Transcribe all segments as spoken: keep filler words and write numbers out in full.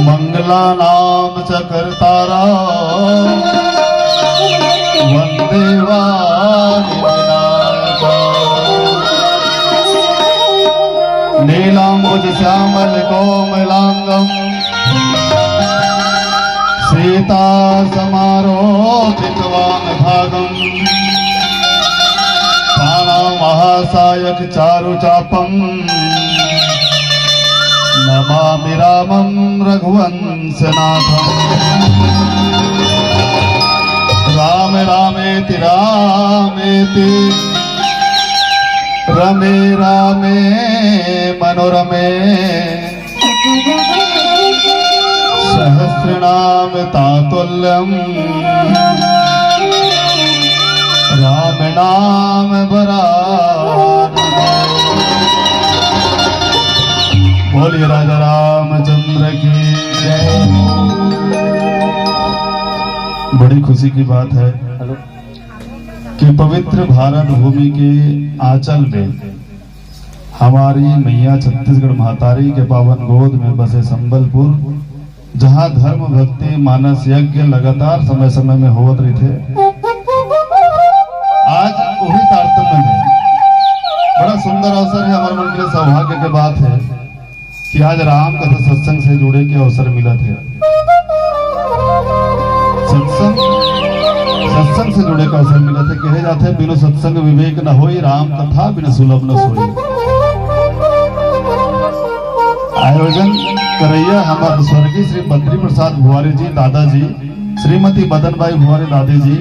मंगलानां च कर्तारौ वंदे वादिनाथौ। नीलाम्बुज श्यामल कोमलांगं सीता समारोपित वाम भागं। प्राणौ महासायक चारु चापं नमामि रामं रघुवंशनाथं। राम रामेति रामेति रमे रामे मनोरमे। सहस्रनाम तातुल्यम राम नाम वरानने। बोलिए राजा रामचंद्र की जय। बड़ी खुशी की बात है कि पवित्र भारत भूमि के आंचल में हमारी मैया छत्तीसगढ़ महतारी के पावन गोद में बसे संबलपुर, जहां धर्म भक्ति मानस यज्ञ लगातार समय समय में होवत रहिथे। आज वही तारतम्य में बड़ा सुंदर अवसर है, हमारे मन के लिए सौभाग्य की बात है कि आज राम कथा सत्संग से जुड़े के अवसर मिलत है। सत्संग, सत्संग से जुड़े के अवसर मिलत है। कहे जाथे, "बिनु सत्संग विवेक न होई, राम कथा बिनु सुलभ न सोई।" आयोजन करैया हमारे स्वर्गीय श्री बद्री प्रसाद भुआरी जी, दादाजी, श्रीमती बदनबाई भुआरी, दादी जी,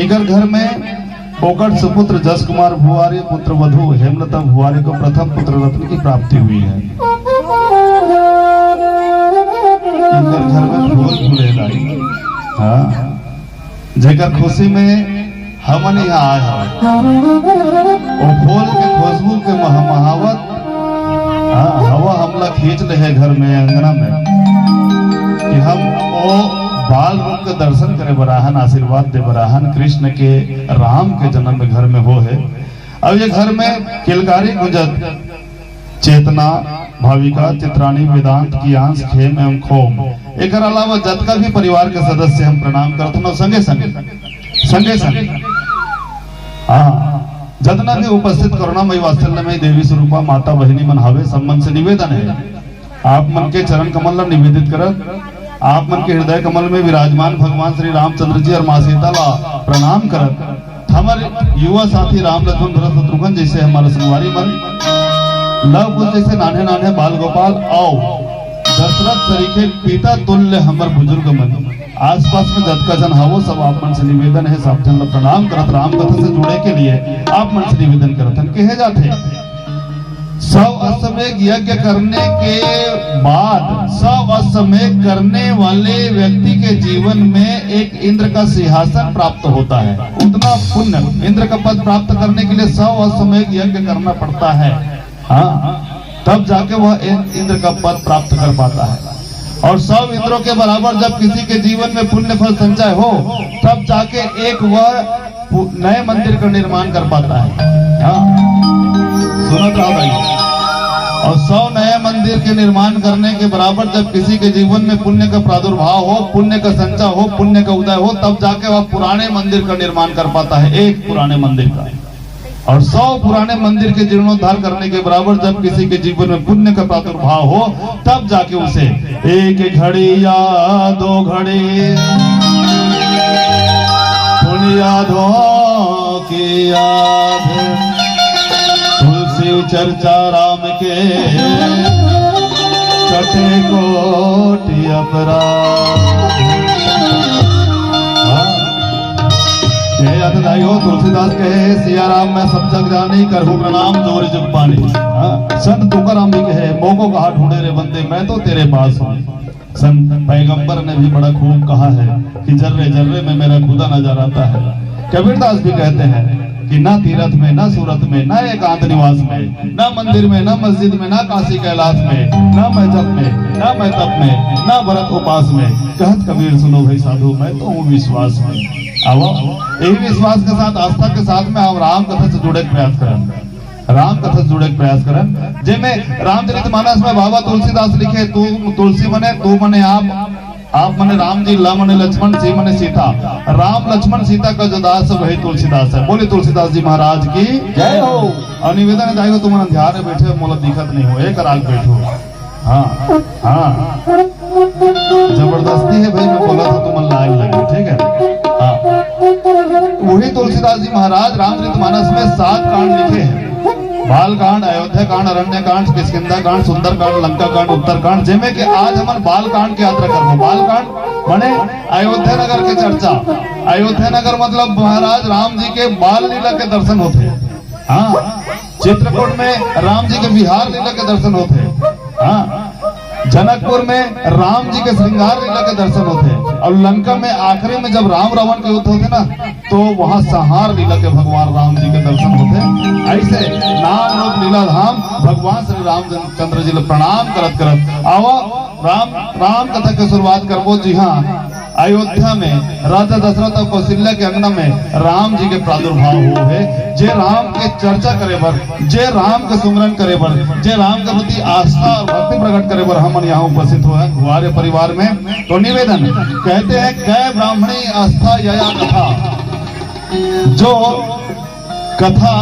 इकर घर में ओकर सुपुत्र जस कुमार भुआरी, पुत्र वधु हेमलता भुआरी को प्रथम पुत्र रत्न की प्राप्ति हुई है। इनकर घर में फूल फूले लाई। हाँ, जेकर खुशी में हमन यहाँ आए हवन। वो फूल के खुशबू के मह-, महावत, हाँ, हवा हमला खींच ले है घर में, अंगना में, कि हम वो बाल रूप के दर्शन करे बर आहन, आशीर्वाद दे बर आहन। कृष्ण के, राम के जन्म घर में हो है। अब ये घर में किलकारी गुंजत, चेतना, भाविका, चित्राणी, वेदांत, कियांश, खेम एवं खोम, एकर अलावा जतका भी परिवार के सदस्य हम प्रणाम करत हन, संगे संगे, संगे संगे, हाँ, जतना भी उपस्थित करुणामयी वात्सल्यमयी देवी स्वरूपा माता बहिनी मन हावे, सब मन से निवेदन है, आप मन के चरण कमल ला निवेदित करत, आप मन के हृदय कमल में विराजमान भगवान श्री रामचंद्र जी और माँ सीता ला प्रणाम करत, हमर युवा साथी राम लक्ष्मण भरत शत्रुघ्न जैसे हमारे संगवारी मन, लव कुश जैसे नान्हे नान्हे बाल गोपाल, आओ दशरथ सरीखे पिता तुल्य हमर बुजुर्ग मन, आसपास में जतका जन हावो, सब आप मन से निवेदन है, सब जन ला प्रणाम करत, राम कथा से जुड़े के लिए आप मन से निवेदन करत हन। कहे जाथे, सौ अश्वमेघ यज्ञ करने के बाद सौ अश्वमेघ करने वाले व्यक्ति के जीवन में एक इंद्र का सिंहासन प्राप्त होता है। उतना पुण्य, इंद्र का पद प्राप्त करने के लिए सौ अश्वमेघ यज्ञ करना पड़ता है। हाँ, तब जाके वह इन-, इंद्र का पद प्राप्त कर पाता है। और सौ इंद्रों के बराबर जब किसी के जीवन में पुण्य फल संचय हो, तब जाके एक वह पु-, नए मंदिर का निर्माण कर पाता है। हाँ, सुनत रहा भाई। और सौ नए मंदिर के निर्माण करने के बराबर जब किसी के जीवन में पुण्य का प्रादुर्भाव हो, पुण्य का संचय हो, पुण्य का उदय हो, तब जाके वह पुराने मंदिर का निर्माण कर पाता है, एक पुराने मंदिर का। और सौ पुराने मंदिर के जीर्णोद्धार करने के बराबर जब किसी के जीवन में पुण्य का प्रादुर्भाव हो, तब जाके उसे एक घड़ी या दो घड़ी पुण्य यादों की याद, तुलसी चर्चा राम के कटे कोटि अपराध। हाँ। ये याद आई हो, तुलसीदास कहे, "सिया राम मैं सब जग जानी, करहु प्रणाम जोरि जग पानी।" हाँ, संत तुकाराम भी कहे, "मोको कहाँ ढूंढे रे बंदे, मैं तो तेरे पास हूँ।" संत पैगंबर ने भी बड़ा खूब कहा है कि "जर्रे जर्रे में मेरा खुदा नजर आता है।" कबीरदास भी कहते हैं कि "ना तीरथ में, ना सूरत में, ना एकांत निवास में, ना मंदिर में, ना मस्जिद में, ना काशी कैलाश में, ना मैं जप में, ना मैं तप में, ना व्रत उपास में, कहत कबीर सुनो भाई साधु, मैं तो हूँ विश्वास में।" आओ, यही विश्वास के साथ, आस्था के साथ में हम राम कथा से जुड़े के प्रयास करें। राम कथा से जुड़े के प्रयास करन, जेमे रामचरित मानस में बाबा तुलसीदास लिखे, तू तुलसी मने, तू मने आप, आप मने राम जी, ल मने लक्ष्मण, सी मने सीता। राम लक्ष्मण सीता का जो दास है, वही तुलसीदास है। बोले तुलसीदास जी महाराज की जय हो। और निवेदन है, दाई हो, तुम ध्यान में बैठे हो, मोला दिखत नहीं हो, एक राग बैठो। हाँ, हाँ। जबरदस्ती है भाई, मैं बोला था तुम लाइन लगे, ठीक है? हाँ। वही तुलसीदास जी महाराज रामचरित मानस में सात कांड लिखे हैं। बाल कांड, अयोध्या कांड, अरण्य कांड, किष्किंधा कांड, सुंदर कांड, लंका कांड, उत्तर कांड, जेमे के आज हमन बाल कांड की यात्रा करबो। बाल कांड माने अयोध्या नगर के चर्चा। अयोध्या नगर मतलब महाराज राम जी के बाल लीला के दर्शन होते। हाँ, चित्रकूट में राम जी के विहार लीला के दर्शन होते। हाँ, जनकपुर में राम जी के श्रृंगार लीला के दर्शन होते, और लंका में आखिरी में जब राम रावण के युद्ध होते ना, तो वहां संहार लीला के भगवान राम जी के दर्शन होते। ऐसे नाम रूप लीला धाम भगवान श्री रामचंद्र जी ल प्रणाम करत करत आवा, राम, राम कथा के शुरुआत करबो। जी हाँ, अयोध्या में राजा दशरथ और कौशल्या के अंगना में राम जी के प्रादुर्भाव हुए है। जे राम के चर्चा करे बर, जे राम के सुमरन करे बर, जे राम के प्रति आस्था और भक्ति प्रकट करे बर हमन यहाँ उपस्थित हुए हैं, हुआरे परिवार में। तो निवेदन कहते हैं, कै ब्राह्मणी आस्था यया कथा, जो कथा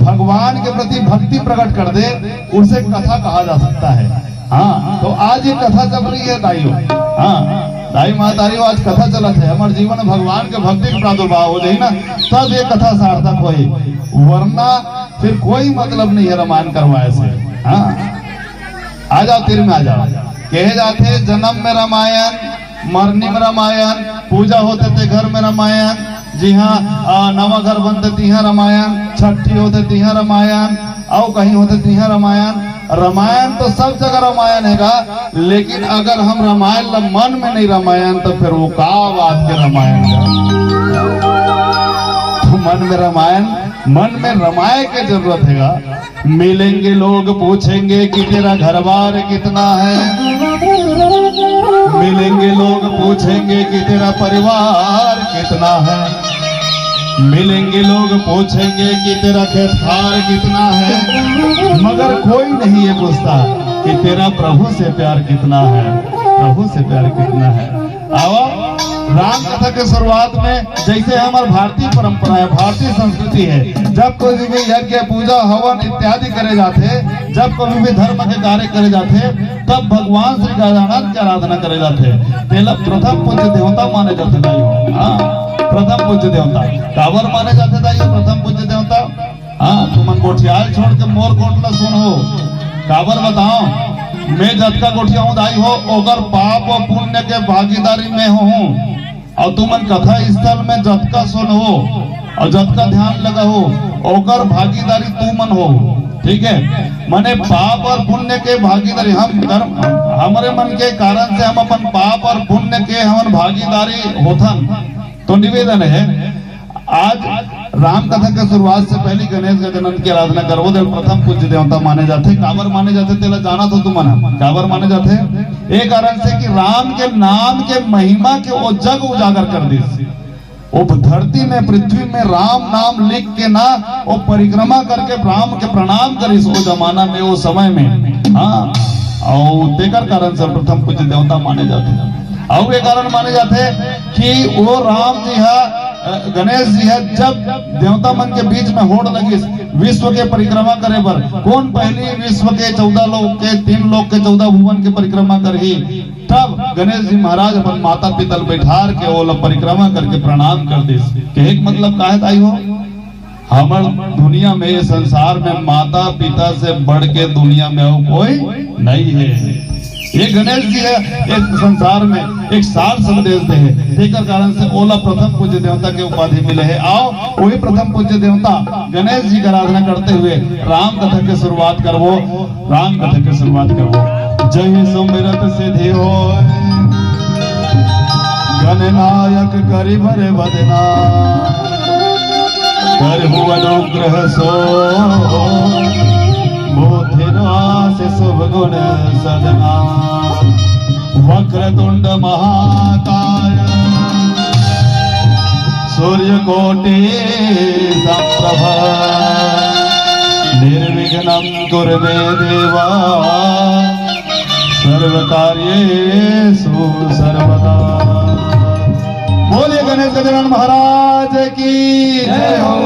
भगवान के प्रति भक्ति प्रकट कर दे, उसे कथा कहा जा सकता है। हाँ, तो आज ये कथा चल रही है, दाइयों। हाँ, दाई महतारी हो, आज कथा चलत है, हमारे जीवन में भगवान के भक्ति के प्रादुर्भाव हो जाए ना, तब ये कथा सार्थक होई, वरना फिर कोई मतलब नहीं है रामायण करवाए से। हाँ, आ जाओ, तीर में आ जाओ। कहे जाते, जन्म में रामायण, मरनी में रामायण, पूजा होते ते घर में रामायण, जी हाँ, आ, नवा घर बनते तिहाँ रामायण, छठी होते तिहाँ रामायण, अउ कहीं होते तिहाँ रामायण। रामायण तो सब जगह रामायण हैगा, लेकिन अगर हम रामायण ला मन में नहीं रामायण, तो फिर वो का बात के रामायण है? तो मन में रामायण, मन में रमाए के जरूरत हैगा। मिलेंगे लोग पूछेंगे कि तेरा घर बार कितना है, मिलेंगे लोग पूछेंगे कि तेरा परिवार कितना है, मिलेंगे लोग पूछेंगे कि तेरा खेत खार कितना है, मगर कोई नहीं ये पूछता कि तेरा प्रभु से प्यार कितना है, प्रभु से प्यार कितना है। आओ, राम कथा के शुरुआत में जैसे हमार भारतीय परंपरा है, भारतीय संस्कृति है, जब कोई भी यज्ञ, पूजा, हवन इत्यादि करे जाथे, जब कोई भी धर्म के कार्य करे जाथे, तब भगवान श्री गजानन के आराधना करे जाथे। तेला प्रथम पूज्य देवता माने जाथे दाई हो। हाँ, प्रथम पूज्य देवता। काबर माने जाथे दाई हो प्रथम पूज्य देवता? हाँ, तुमन गोठियाए छोड़ के मोर गोठ ला सुनहू। काबर बताओ, मैं जतका गोठियाहूँ दाई हो, ओकर पाप और पुण्य के भागीदारी मैं होहूँ। और तुमन कथा स्थल में जतका सुनहू और जतका ध्यान लगाहू, ओकर भागीदारी तुमन हो। ठीक है, माने पाप और पुण्य के भागीदारी हम कर्म, हमरे मन के कारण से हम अपन पाप और पुण्य के हमन भागीदारी होथन। तो निवेदन है, आज राम कथा के शुरुआत से पहले गणेश गजानन की आराधना करबो, ते प्रथम पूज्य देवता माने जाथे। काबर माने जाथे, तेला जानत हो तुमन ह? काबर माने जाथे? ए कारण से कि राम के नाम के महिमा के वो जग उजागर कर दिस। वो धरती में, पृथ्वी में राम नाम लिख के ना, वो परिक्रमा करके राम के प्रणाम करिस, वो जमाना में, वो समय में। हाँ, और तेकर कारण से प्रथम पूज्य देवता माने जाथे। अउ ये कारण माने जाथे कि वो राम जी हा, अ, गणेश जी हा जब देवता मन के बीच में होड़ लगिस, विश्व के परिक्रमा करे बर, कोन पहली विश्व के चौदह लोक के, तीन लोक के चौदह भुवन के परिक्रमा करही, तब गणेश जी महाराज अपन माता पिता ल बैठार के ओला परिक्रमा करके प्रणाम कर दिस। कहे के मतलब का है दाई हो? हमर दुनिया में, ये संसार में माता पिता से बढ़ के दुनिया में अउ कोई नहीं है। ये गणेश जी है, ये संसार में एक सार संदेश दे है, तेकर कारण से ओला प्रथम पूज्य देवता के उपाधि मिले है। आओ, वही प्रथम पूज्य देवता गणेश जी का आराधना करते हुए राम कथा के शुरुआत करबो। राम कथा के शुरुआत करबो। जय सुमिरत सिद्धि होय, गणनायक करि भरे बदना, करहु अनुग्रह सो, मोहि रास शुभ गुण सजना। वक्रतुंड महाकाय, सूर्यकोटि संप्रभ, निर्विघ्नं कुरु मे देवा सर्वकार्येषु सर्वदा। बोलिए गणेश गजानन महाराज की जय हो।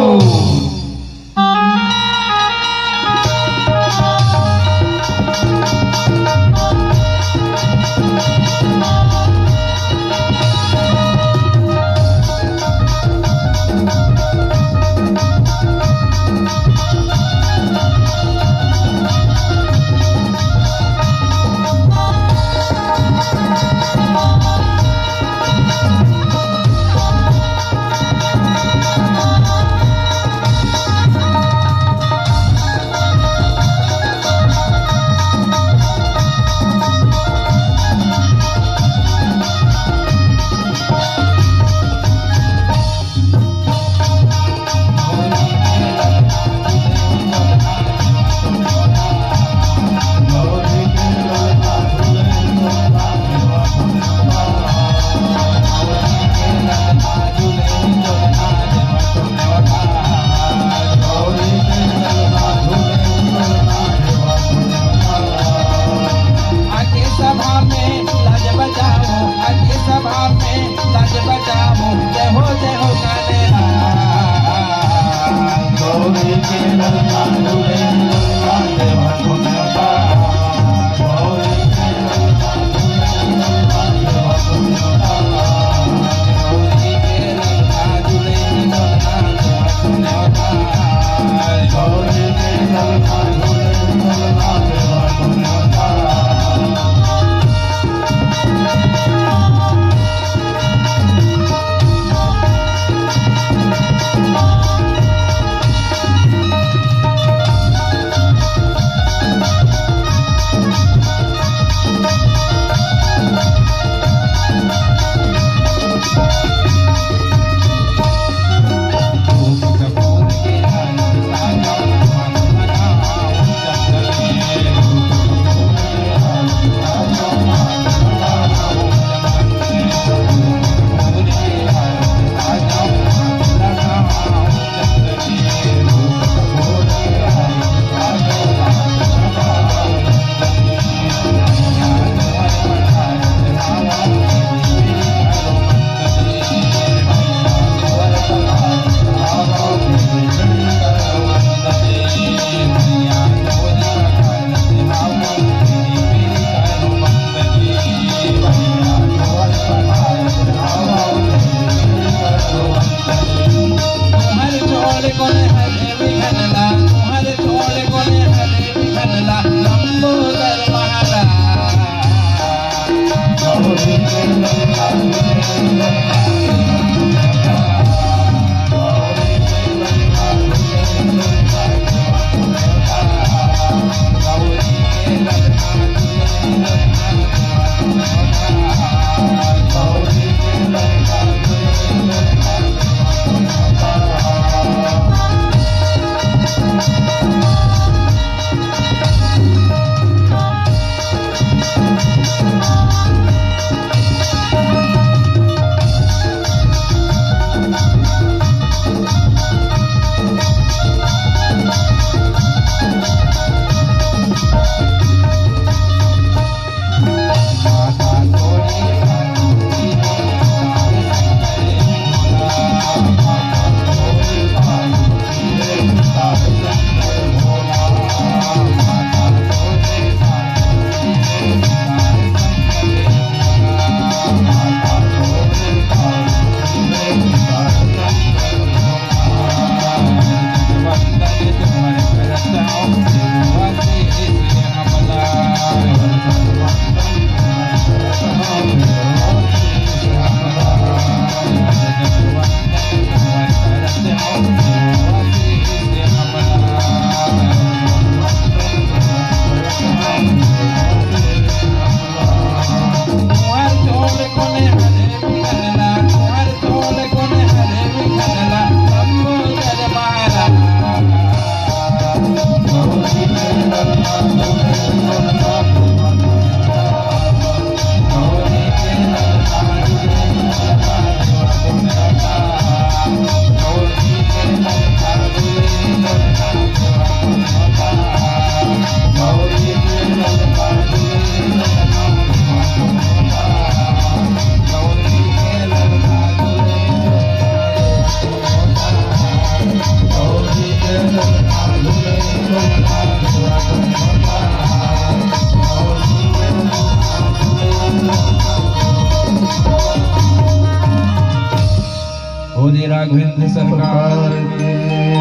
गोविंद सरकार की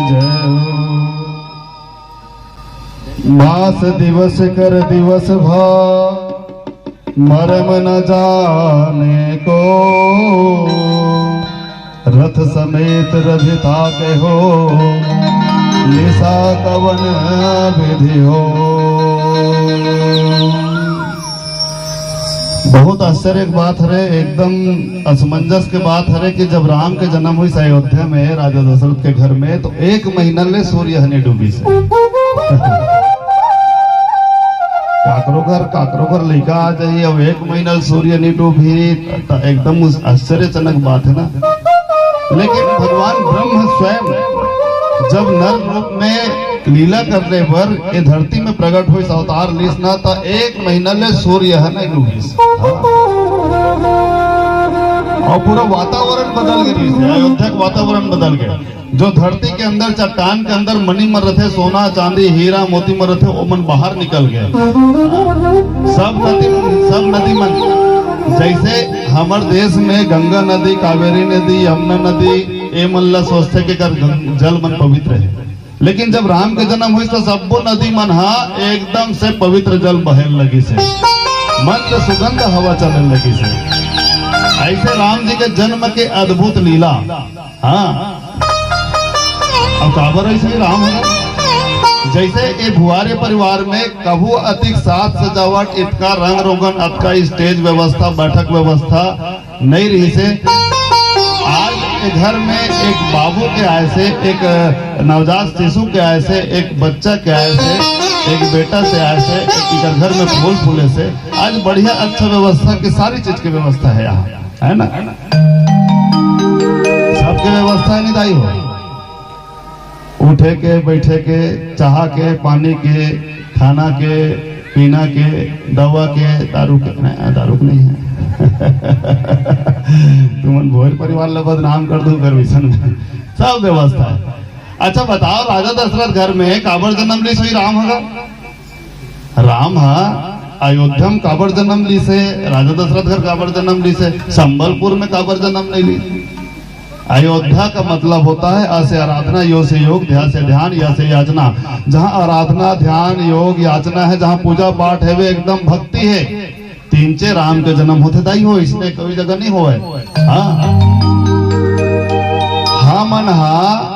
जय हो। मास दिवस कर दिवस भा मरम न जाने को, रथ समेत रभिता के हो निशा कवन विधि हो। बहुत आश्चर्य के बात हरे, एकदम असमंजस के बात हरे कि जब राम के जन्म हुई अयोध्या में राजा दशरथ के घर में, तो एक महीना ले सूर्य हने डूबी से। काकरो घर, काकरो घर लइका आ जाही, अब एक महीना ले सूर्य नहीं डूबी, त एकदम उस आश्चर्यजनक बात है ना। लेकिन भगवान ब्रह्म स्वयं जब नर रूप में लीला करने पर ये धरती में प्रकट हुई, अवतार लीस ना, त एक महीना ले सूर्य ह नहीं डूबिस। हाँ। और पूरा वातावरण बदल गए, अयोध्या का वातावरण बदल गए। जो धरती के अंदर, चट्टान के अंदर मणि मन रथे, सोना, चांदी, हीरा, मोती मन रथे, वो मन बाहर निकल गए। सब नदी, सब नदी मन, जैसे हमर देश में गंगा नदी, कावेरी नदी, यमुना नदी, ए मन ला सोचथे के कर गंग-, जल मन पवित्र है। लेकिन जब राम के जन्म हुई तो सब्बो नदी मन हा एकदम से पवित्र जल बहे लगिस हे, मंद सुगंध हवा चले लगिस हे। ऐसे राम जी के जन्म के अद्भुत लीला। हाँ, अब काबर ऐसे राम हो? जैसे ये भुआरे परिवार में कभू अतिक साज सजावट, इतका रंग रोगन, अतका स्टेज व्यवस्था, बैठक व्यवस्था नहीं रहिस हे। आज के घर में एक बाबू के आए से, एक नवजात शिशु के आए से, एक बच्चा के आए से, एक बेटा से आए से, एक घर में फूल फूले से, आज बढ़िया अच्छा व्यवस्था की, सारी चीज की व्यवस्था है यहाँ, है ना? सबके व्यवस्था नहीं दाई हो। उठे के, बैठे के, चाहा के, पानी के, खाना के, पीना के, दवा के, दारू के, नहीं, दारू के नहीं है। तुमन भोज परिवार ला बदनाम कर दू, कर वैसन में सब व्यवस्था है। अच्छा बताओ, राजा दशरथ घर में काबर जन्म लीस होही राम ह? राम ह अयोध्या में काबर जन्म लीस हे? राजा दशरथ घर काबर जन्म लीस हे? संबलपुर में काबर जन्म नहीं लीस? अयोध्या का मतलब होता है अ से आराधना, यो से योग, ध्या से ध्यान, या से याचना। जहाँ आराधना, ध्यान, योग, याचना है, जहाँ पूजा पाठ है, वे एकदम भक्ति है। तीन चे राम के जन्म होथे दाई हो, इसमें कोई जगह नहीं होवे। हाँ, हमन हा,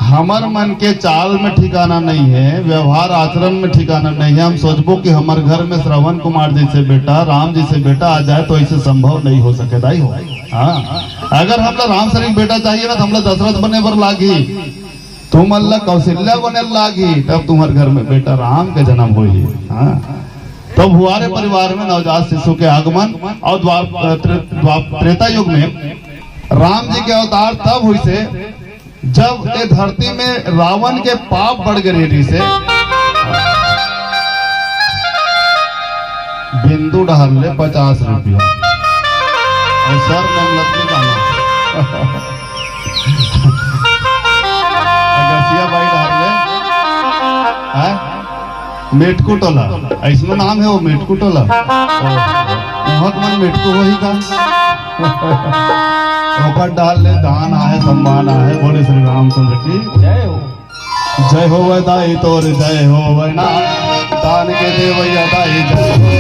हमर मन के चाल में ठिकाना नहीं है, व्यवहार आचरण में ठिकाना नहीं है। हम सोचबो कि हमर घर में श्रवण कुमार जैसे बेटा, राम जैसे बेटा आ जाए तो ऐसे संभव नहीं हो सके दाई हो। हाँ, अगर हमला राम सरीख बेटा चाहिए ना, तो हमला दशरथ बने बर लागी, तुमन ला कौशल्या बने लागी, तब तुम्हर घर में बेटा राम के जन्म होही। हाँ, तो भुआरे परिवार में नवजात शिशु के आगमन और द्वाप-, त्रे-, द्वाप-, त्रेता युग में राम जी के अवतार तब हुई से, जब ये धरती में रावण के पाप बढ़ गए रहिस हे। बिंदु डहर ले पचास रुपया और सर में लक्ष्मी गाना। अगसिया बाई डहर ले, हैं? मेटकू टोला, ऐसनो नाम है वो, मेटकू टोला। ओ, वहाँ के मन मेटकू वही का। ओकर डाल ले दान आहे, सम्मान आहे, बोले श्री रामचंद्र की जय हो। जय होवे दाई तोर, जय होवे ना, दान के देवैया दाई जय हो।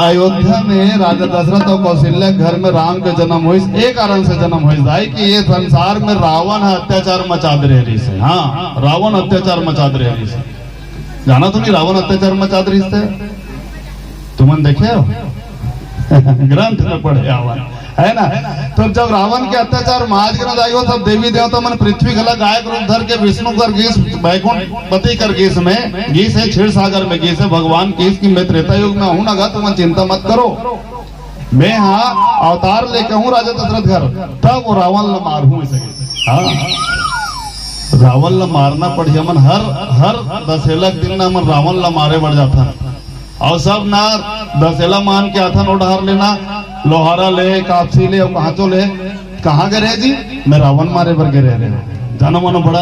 अयोध्या में राजा दशरथ और कौशल्या घर में राम के जन्म होइस, एक कारण से जन्म होइस दाई कि ये संसार में रावण ह अत्याचार मचा दे रहिस हे। हाँ, रावण अत्याचार मचा दे रहिस हे। जाना तो नहीं रावण अत्याचार मचा दे रहिस हे? तुमन देखे हो? ग्रंथ में पढ़े आवा, है ना? तो जब रावण के अत्याचार माज के न जाई हो, तब देवी देवता मन पृथ्वी घला गायक रूप धर के विष्णु कर गीस, बैकुंठपति कर गीस में गीस हे, क्षीर सागर में गीस हे। भगवान गीस कि मैं त्रेता युग में आहूं ना गा, तुमन चिंता मत करो। मैं हा अवतार लेके आहूं राजा दशरथ घर, तब वो रावण ला मारहूं, ऐसे कहिस। हाँ, रावण ला मारना पड़ही। हमन हर, हर दशहरा के दिन ना हमन रावण ला मारे बर जाथन। अउ सब ना दशहरा मान के आथन, ओ डहर ले ना लोहारा ले, कापसी ले, अउ कहांचो ले। कहाँ गे रहे जी? मैं रावण मारे बर गे रहे। जानो मानो बड़ा,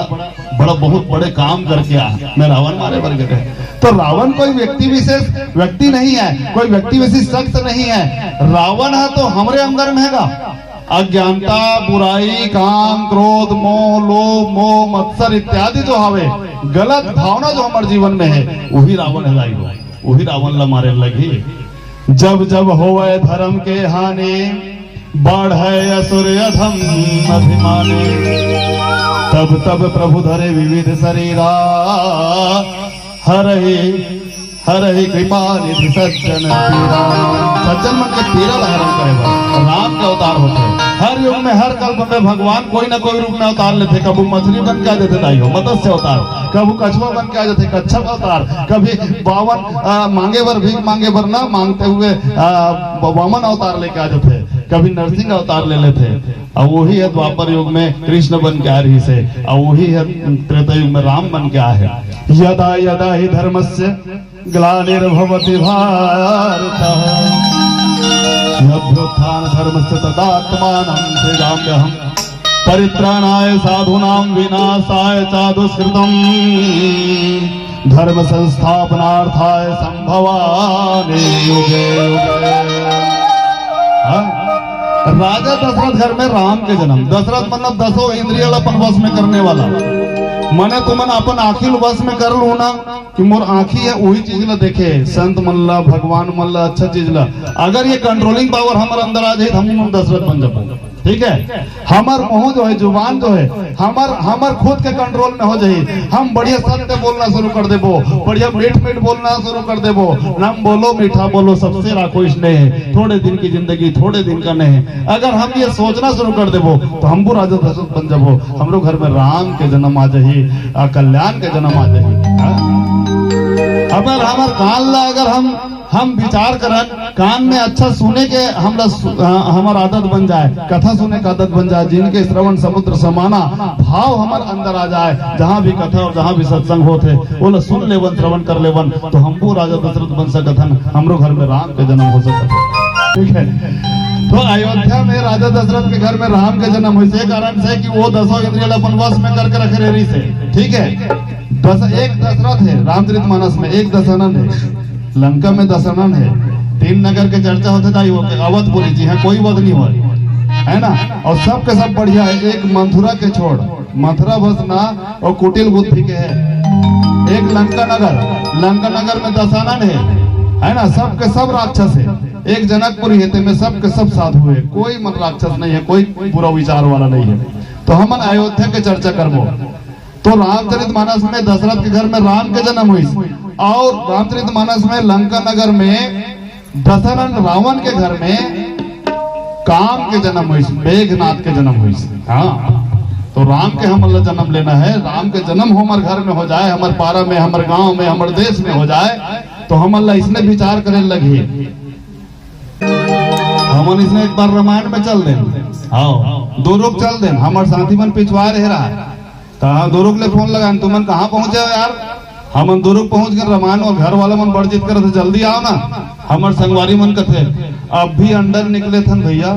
बड़ा बहुत बड़े काम करके आ, मैं रावण मारे बर गे रहे। तो रावण कोई व्यक्ति विशेष व्यक्ति नहीं है, कोई व्यक्ति विशेष शख्स नहीं है। रावण है तो हमरे अंदर में हैगा। अज्ञानता, बुराई, काम, क्रोध, मोह, लोभ, मोह, मत्सर इत्यादि जो हवे, गलत भावना जो हमर जीवन में है, वही रावण है दाई हो, वही रावण ला मारे लगही। जब जब होवे धर्म के हानि, बढ़े असुर अधम अभिमानी। तब तब प्रभु धरे विविध शरीरा, हरहि हरहि कृपा निधि सज्जन पीरा। सज्जन मन के पीरा ला हरण करे बर राम के अवतार होथे। हर युग में, हर कल्प में भगवान कोई ना कोई रूप में अवतार लेथे। कभू मछली बन के आ जाथे दाई हो, मत्स्य अवतार, कभू कछुआ बन के आ जाथे, कच्छप अवतार, कभी बावन, आ, मांगे बर, भीख मांगे बर ना मांगते हुए, आ, ब-, वामन अवतार लेके आ जाथे, कभी नरसिंह अवतार ले लेथे। अउ वही है द्वापर युग में कृष्ण बन के आ रहिस हे, अउ वही है त्रेता युग में राम बन के आए हे। यदा यदा ही धर्मस्य ग्लानिर्भवति भारत, अभ्युत्थान धर्मस्य तदात्मानं सृजाम्यहम्। परित्राणाय साधूनां विनाशाय च दुष्कृतम्। धर्म संस्थापनार्थाय संभवामि युगे युगे। हाँ? राजा दशरथ घर में राम के जन्म। दशरथ मतलब दसों इंद्रिय ला अपन वश में करने वाला। मने तुमन अपन आँखी ल वश में कर लू ना, कि मोर आँखी है वही चीज ला देखे, संत मन ला, भगवान मन ला, अच्छा चीज ला। अगर ये controlling power हमर अंदर आ जाही, त हम दशरथ बन जाबो। ठीक है, हमर मुंह जो है, जुबान जो है, हमर, हमर खुद के control में हो जाही। हम बढ़िया सत्य बोलना शुरू कर देबो, बढ़िया मीठ मीठ बोलना शुरू कर देबो। नम बोलो, मीठा बोलो, सबसे राखो स्नेह। थोड़े दिन की जिंदगी, थोड़े दिन का नेह। अगर हम ये सोचना शुरू कर देबो, तो हम भी राजा दशरथ बन जाबो। हमरो घर में राम के जन्म आ जाही, आ, कल्याण के जन्म आ जाही। हाँ? अगर हमर कान ला, अगर हम हम विचार करन, कान में अच्छा सुने के हमला सु-, अ, हमर आदत बन जाए, कथा सुने के आदत बन जाए, जिनके श्रवण समुद्र समाना भाव हमर अंदर आ जाए, जहाँ भी कथा और जहाँ भी सत्संग होत हे, ओला सुन लेवन, श्रवण कर लेवन, तो हमहू राजा दशरथ बन सकत हन, हमरो घर में राम के जन्म हो सकत हे। ठीक है, तो अयोध्या में राजा दशरथ के घर में राम के जन्म होइस, ये कारण से कि वो दसों इंद्रिय ला अपन वश में करके रखे रहिस हे। ठीक है, दस, एक दशरथ है रामचरित मानस में, एक दशानन है। लंका में दशानन है, तीन नगर के चर्चा होथे दाई हो, अवधपुरी जी हैं, कोई वध नहीं हुआ, है ना? और सबके सब बढ़िया है, एक मथुरा के छोड़, मथुरा बस ना, और कुटिल बुद्धि के है। एक लंका नगर, लंका नगर में दशानन है, है ना? सबके सब राक्षस है। एक जनकपुरी है, तेमें सबके सब साधु है, कोई मन राक्षस नहीं है, कोई बुरा विचार वाला नहीं है। तो हमन अयोध्या के चर्चा करबो। तो रामचरित मानस में दशरथ के घर में राम के जन्म होइस, और रामचरित मानस में लंका नगर में दशरथ रावण के घर में काम के जन्म होइस, मेघनाथ के जन्म होइस। हाँ, तो राम के हमन ला जन्म लेना है, राम के जन्म हमर घर में हो जाए, हमर पारा में, हमर गांव में, हमर देश में हो जाए, तो हमन ला इसने विचार करे लगही। हमन इसने एक बार रामायण में चल देन, हाँ, दुरुग चल देन, हमर साथी मन पिछुआ रहे रहा, कहाँ दुरुग ले फोन लगान, तुमन कहाँ पहुँचे हो यार? हमन दुरुग पहुँच गए, रामायण और घर वाला मन बड़ जिद करत हे, जल्दी आओ ना। हमर संगवारी मन कथे, अब भी अंडन निकले थन भैया।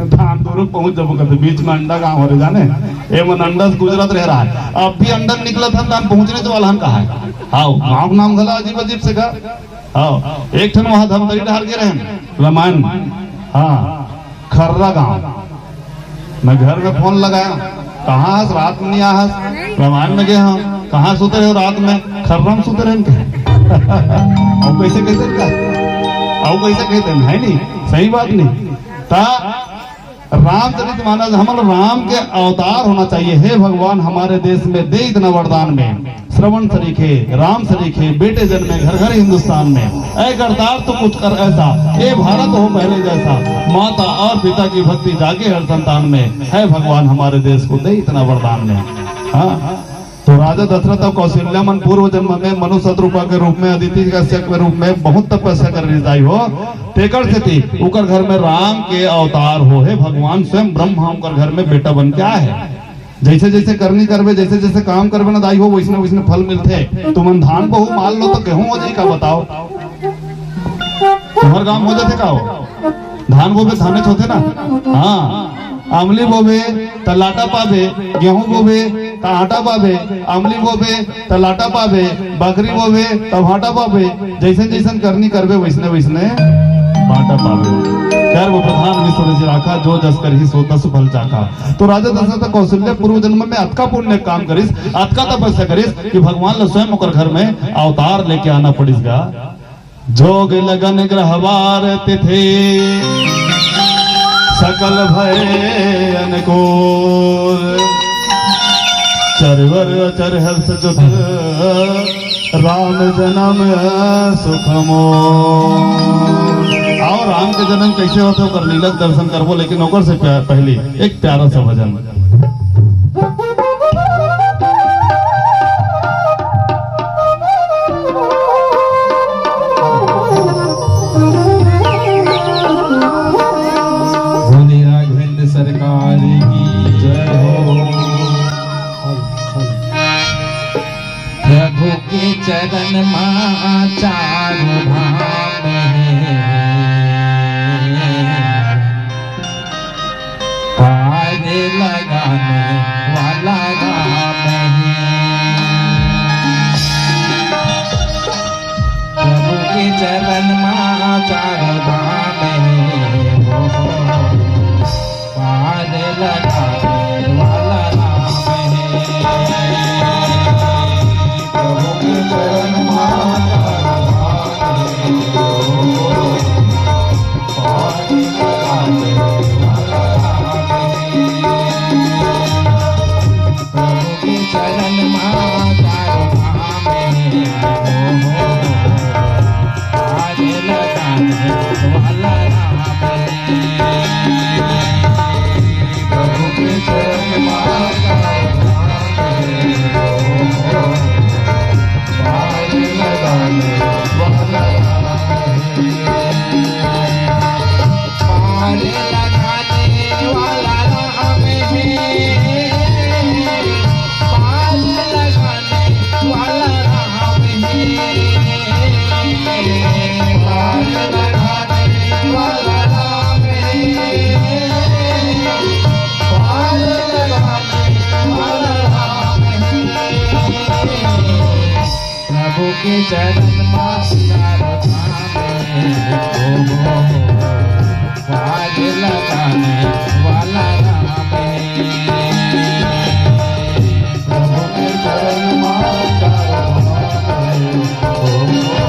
धान दुरुग पहुँच जबो कथे, बीच में अंडा गाँव हरे जाने, ए मन अंडा से गुजरत रह रहा है। अब भी अंडन निकले थन, धान पहुँचने तो वाला हम कहा है। हाँ, गाँव नाम घला अजीब अजीब से का। हाँ, एक ठन वहाँ धमतरी डहर गे रहेन, रामायण, हाँ, खर्रा गांव। मैं घर में फोन लगाया, कहाँ हस, रात में नहीं आ हस, रामायण में गए हम, कहाँ सुते रहे हो रात में, खर्रा में सुते रहे हम। और कैसे कहते हैं का? और कैसे कहते हैं, है नहीं, सही बात नहीं। ता रामचरित मानस, हमन राम के अवतार होना चाहिए। हे भगवान, हमारे देश में दे इतना वरदान में, श्रवण सरीखे, राम सरीखे, बेटे जन्मे घर घर हिंदुस्तान में। ऐ करतार तू कुछ कर ऐसा, ए भारत हो पहले जैसा, माता और पिता की भक्ति जागे हर संतान में। हे भगवान, हमारे देश को दे इतना वरदान में। हाँ, तो राजा दशरथ अउ कौशल्या मन पूर्व जन्म में मनु सतरूपा के रूप में, अदिति कश्यप के रूप में बहुत तपस्या करे रिहिस दाई हो। तेकर सेती ओकर घर में राम के अवतार हो हे, भगवान स्वयं ब्रह्मा ओकर घर में बेटा बन के आए हे। जैसे जैसे करनी करबे, जैसे जैसे काम करबे ना दाई हो, वैसने वैसने फल मिलथे। तुमन धान बोहू माल लो तो गेहूं हो जाई का, बताओ? तुम्हर गांव हो जाथे का हो? धान बोबे, धानेच होथे ना। हाँ, आमली बोबे त लाटा पाबे, गेहूं बोबे त आटा पाबे, आमली बोबे त लाटा पाबे, बकरी बोबे त भाटा पाबे। जैसन जैसन करनी करबे, वैसने वैसने भाटा पाबे। कर वो प्रधान विश्व रचि राखा, जो जस करही सो तस फल चाखा। तो राजा दशरथ कौशल्या पूर्व जन्म में अतका पुण्य काम करिस, अतका तपस्या करिस कि भगवान ल स्वयं ओकर घर में अवतार लेके आना पड़िस गा। जोग लगन ग्रहवार तिथि सकल भय अनुकूल। चरवर चर हर्ष जुत राम जन्म सुख मोल। आओ, राम के जन्म कैसे होथे ओकर लीला के दर्शन करबो, लेकिन ओकर से प्या-, पहली एक प्यारा सा भजन। भोले राघवेंद्र सरकार की जय हो। प्रभु के चरण मा चारों धाम हे। पार लगाने वाला राम है। प्रभु के चरण मा चारों धाम है, वो पार लगाने वाला राम है। प्रभु के चरण मा चारों धाम है, वो पार लगाने वाला राम है, पार लगाने वाला राम है, पार लगाने वाला राम है, पार लगाने वाला राम है। प्रभु के चरण मा चारों धाम हे, ओ हो, पार लगाने वाला राम हे। प्रभु के चरण मा चारों धाम हे, ओ हो,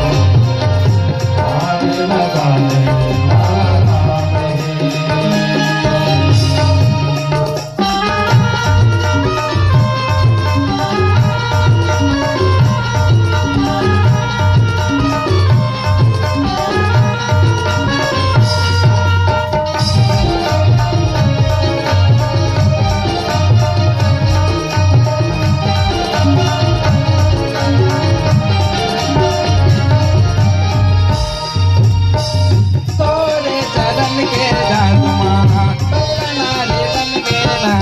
पार लगाने वाला राम हे। तोरे चरण के जादू मा, नारी बन के ना।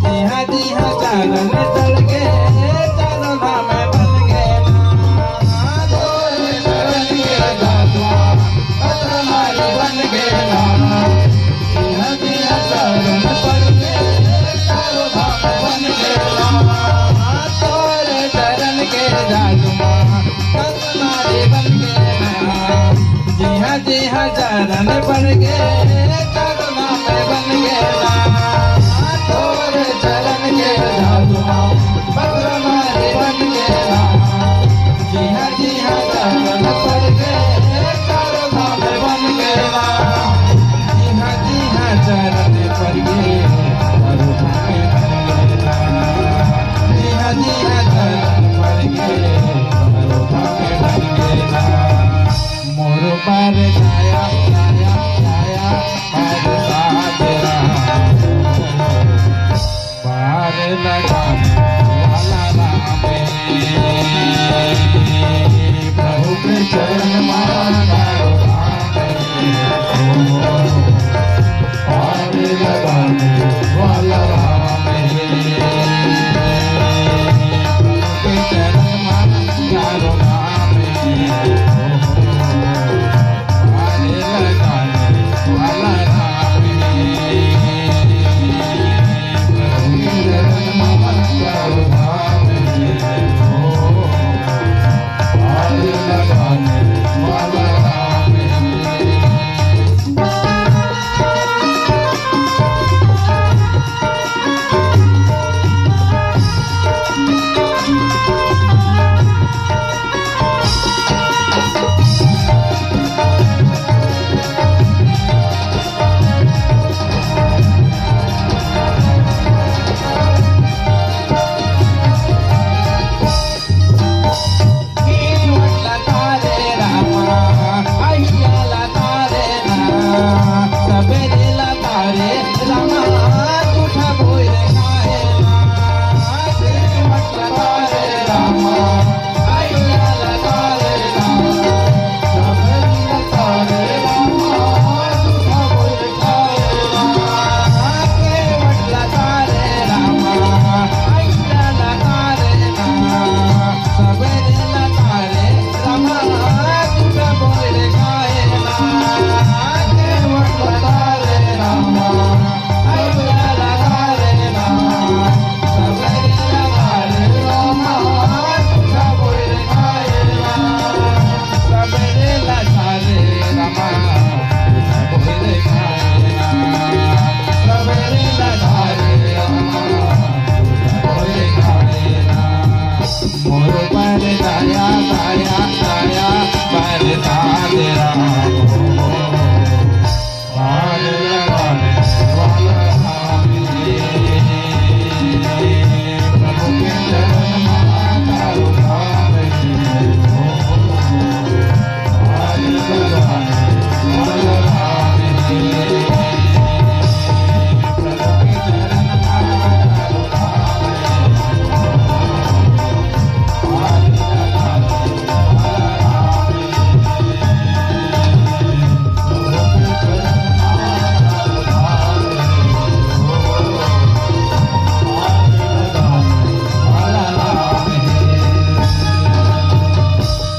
जिहाँ जिहाँ चरण पड़ गे, चारों धाम बन गे ना। तोरे चरण के जादू मा, नारी बन के ना। जिहाँ जिहाँ चरण पड़ गे, चारों धाम बन गे ना। तोरे चरण के जादू मा, नारी बन के ना, जिहाँ जिहाँ चरण पड़ गे, चरना में बन गे ना, तोरे चरण के जादू मा, बस नारी बन गे ना, जिहाँ जिहाँ चरण पड़ गे, चरना में बन गे ना, जिहाँ जिहाँ चरण लगाने वाला राम है। प्रभु के चरण माला डालो राम है। पार लगाने वाला राम है। प्रभु के चरण माला डालो राम है।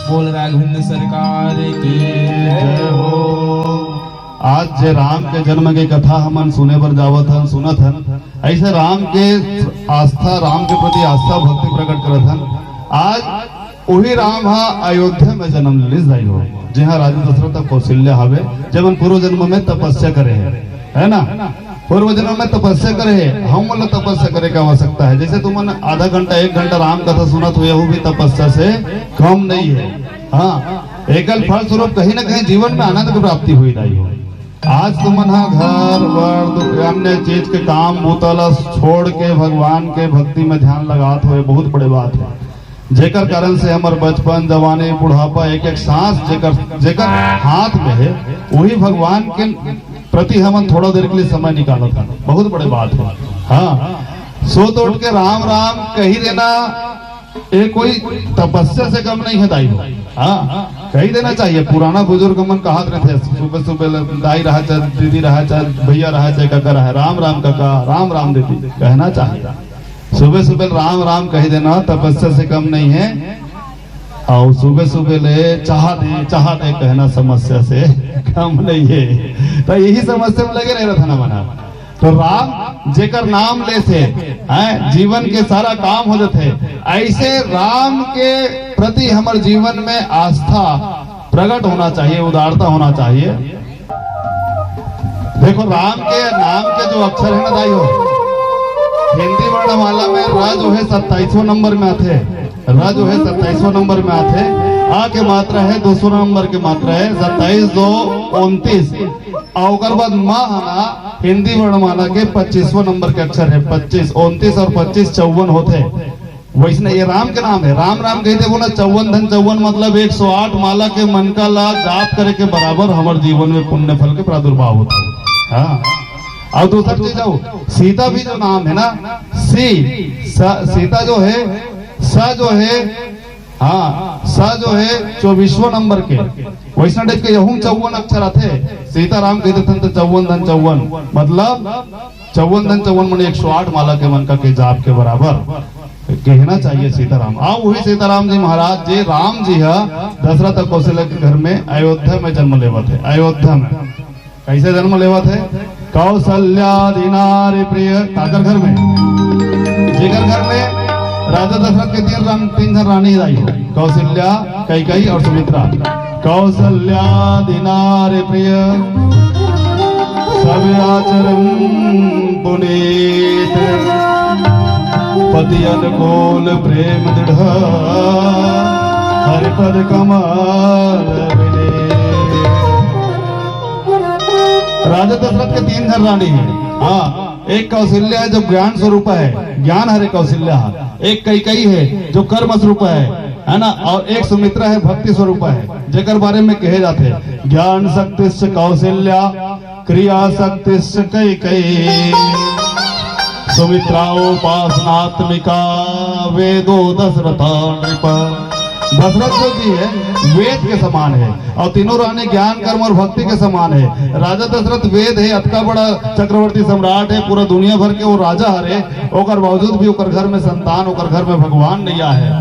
बोल राघवेंद्र सरकार की जय हो। आज जे राम के जन्म के कथा हमन सुने बर जावत हन, सुनत हन, ऐसे राम के आस्था, राम के प्रति आस्था भक्ति प्रकट करत हन। आज वही राम हा अयोध्या में जन्म ले लिस दाई हो, जिहां राजा दशरथ अउ कौशल्या हवे, जेमन पूर्व जन्म में तपस्या करे हे, है ना? पूर्व जन्म में तपस्या करे हे, हमन ला तपस्या करे के आवश्यकता हे। जैसे तुमन आधा घंटा, एक घंटा राम कथा सुनत हो, यहू भी तपस्या से कम नहीं हे। हाँ, एकर फलस्वरूप कहीं ना कहीं जीवन में आनंद की प्राप्ति होही दाई हो। आज तुमन ह घर वर, दु-, अन्य चीज के काम बूता ला छोड़ के भगवान के भक्ति में ध्यान लगात हो, बहुत बड़े बात हे। जेकर कारण से हमर बचपन, जवानी, बुढ़ापा, एक एक सांस जेकर, जेकर हाथ में हे, वही भगवान के प्रति हमन थोड़ा देर के लिए समय निकालत हन, बहुत बड़े बात हे। हाँ, सो तो उठ के राम राम कही देना, ये कोई तपस्या से कम नहीं हे दाई हो। हाँ, कही देना चाहिए। पुराना बुजुर्ग मन कहत रहिथे, सुबह सुबह ले दाई रहा चाहे दीदी रहा चाहे भैया रहा चाहे काका रहा, राम राम काका, राम राम दीदी कहना चाहिए। सुबह सुबह राम राम कही देना तपस्या से कम नहीं हे। अउ सुबह सुबह ले चाह दे, चाह दे कहना समस्या से कम नहीं हे। तो यही समस्या में लगे रहे रथना मना। तो राम जेकर नाम लेथे, हैं, जीवन के सारा काम हो जाथे। ऐसे राम के प्रति हमर जीवन में आस्था प्रकट होना चाहिए, उदारता होना चाहिए। देखो, राम के नाम के जो अक्षर हे ना दाई हो, हिंदी वर्णमाला में र जो हे सत्ताईसवाँ नंबर में आथे, र जो हे सत्ताईसवाँ नंबर में आथे, आ के मात्रा हे दो सौ नंबर के मात्रा हे, सत्ताईस दो उनतीस। अउ ओकर बाद म ह ना हिंदी वर्णमाला के पच्चीसवाँ नंबर के अक्षर हे, पच्चीस, उनतीस अउ पच्चीस चौवन होथे। वैसने ये राम के नाम हे, राम राम कहिथे बोला, चौवन धन चौवन मतलब एक सौ आठ माला के मनका ला जाप करे के बराबर हमर जीवन में पुण्य फल के प्रादुर्भाव होथे। हाँ, और दूसरा चीज हो, सीता भी जो नाम है ना, सी, स, सीता जो है, स जो है, हाँ, स जो है चौबीसवाँ नंबर के, वैसना टाइप के यहू चौवन अक्षर आथे। सीताराम कह देथन तो चौवन धन चौवन, मतलब चौवन धन चौवन मने एक सौ आठ माला के मन का के जाप के बराबर कहना चाहिए सीताराम। आ वही सीताराम जी महाराज जे राम जी ह दशरथ और कौशल्या के घर में अयोध्या में जन्म लेवत है। अयोध्या में कैसे जन्म लेवत है? कौशल्या दिनारी प्रिय, काकर घर में? जेकर घर में राजा दशरथ के तीन रान-, तीन झन रानी आई हो, कौशल्या, कैकई और सुमित्रा। कौशल्या दिनारी प्रिय, सब आचरण पुनीत, पति अनुकूल प्रेम दृढ़, हरिपद कमल विनीत। राजा दशरथ के तीन झन रानी है। हाँ, एक कौशल्या है जो ज्ञान स्वरूप है, ज्ञान हरे कौशल्या है। एक कैकई है जो कर्म स्वरूप है, है ना, और एक सुमित्रा है भक्ति स्वरूप है, जेकर बारे में कहे जाते हैं, ज्ञान शक्तिश्च कौशल्या, क्रिया शक्तिश्च कैकई, सुमित्रा उपासनात्मिका, वेदो दशरथ नृप। दशरथ जो जी है, वेद के समान है, और तीनों रानी ज्ञान, कर्म और भक्ति के समान है। राजा दशरथ वेद है, अतका बड़ा चक्रवर्ती सम्राट है, पूरा दुनिया भर के वो राजा हरे, ओकर बावजूद भी ओकर घर में संतान, ओकर घर में भगवान नहीं आए है।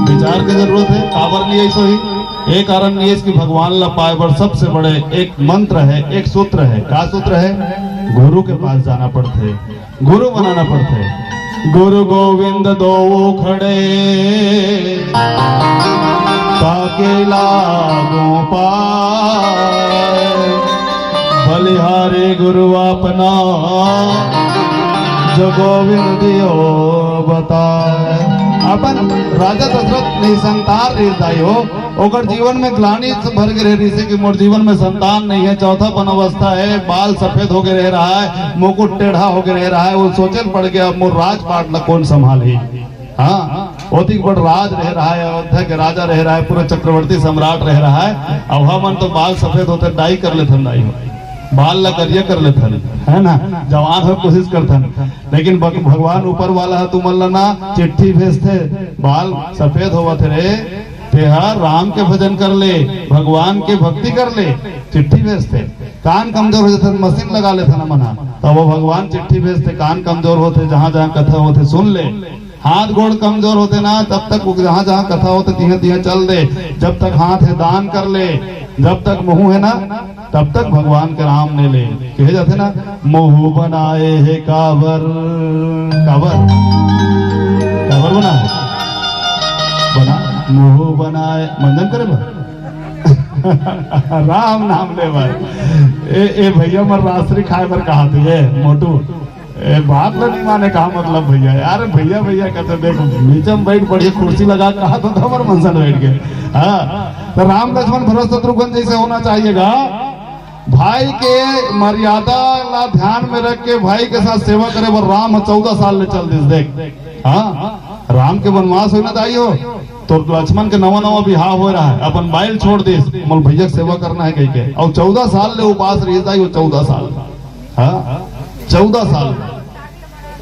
विचार के जरूरत है, काबर नहीं ऐसो ही? ये कारण नहीं है कि भगवान ला पाए बर सबसे बड़े एक मंत्र है, एक सूत्र है। का सूत्र है? गुरु के पास जाना पड़ते, गुरु बनाना पड़ते। गुरु गोविंद दो खड़े, ताके लागो पाए। बलिहारी गुरु अपना, जो गोविंद दियो बताए। अपन राजा दशरथ निसंतान रहिस दाई हो, ओकर जीवन में ग्लानि भर के रह रहिसे कि मोर जीवन में संतान नहीं है, चौथापन अवस्था है, बाल सफेद होके रह रहा है, मुकुट टेढ़ा होके रह रहा है। वो सोचे ल पड़ गया, अब मोर राजपाट ला कौन संभालही? हाँ, ओतिक बड़ राज रह रहा है, अयोध्या के राजा रह रहा है, पूरा चक्रवर्ती सम्राट रह रहा है। अब हमन तो बाल सफेद होते डाई कर लेथन, दाई हो, बाल ला करिया कर लेथन, है ना, जवान हो कोशिश करथन, लेकिन भग-, भगवान ऊपर वाला है, तुमन ला ना चिट्ठी भेजथे, बाल सफेद होवत हे रे, तेहा राम के भजन कर ले, भगवान के भक्ति कर ले, चिट्ठी भेजथे। कान कमजोर हो जाथे, मशीन लगा लेथन हमन ह, तब वो भगवान चिट्ठी भेजथे। कान कमजोर होथे, जहाँ जहाँ कथा होथे सुन ले। हाथ गोड़ कमजोर होथे ना, तब तक वो जहाँ जहाँ कथा होथे तिहाँ तिहाँ चल दे। जब तक हाथ है दान कर ले, जब तक मुँह है ना, तब तक भगवान के नाम नहीं ले। कहे जाथे ना, मुँह बनाए हे काबर, काबर, काबर बनाए, बना, मुँह बनाए, मंजन करे बर। राम नाम ले बर। ए, ए भैया, मर राजश्री खाए बर कहा थे, ये मोटू। ए, बात ल नहीं माने, का मतलब भैया? यार, भैया, भैया कहते, देख, नीचे में बैठ, बढ़िया कुर्सी लगा, कहा तो था, पर मनसन बैठ के। हाँ, तो राम लक्ष्मण भरत शत्रुघ्न जैसे होना चाहिएगा। भाई के मर्यादा ला ध्यान में रख के भाई के साथ सेवा करे बर राम चौदह साल ले चल दिस। देख, हाँ, राम के वनवास होय ना दाई हो, तो लक्ष्मण के नवा नवा बिहाव हो रहा है, अपन बाइल छोड़ दिस, मोर भैया के सेवा करना है कह के, और चौदह साल ले उपास रहिस दाई हो, चौदह साल। हाँ, चौदह साल।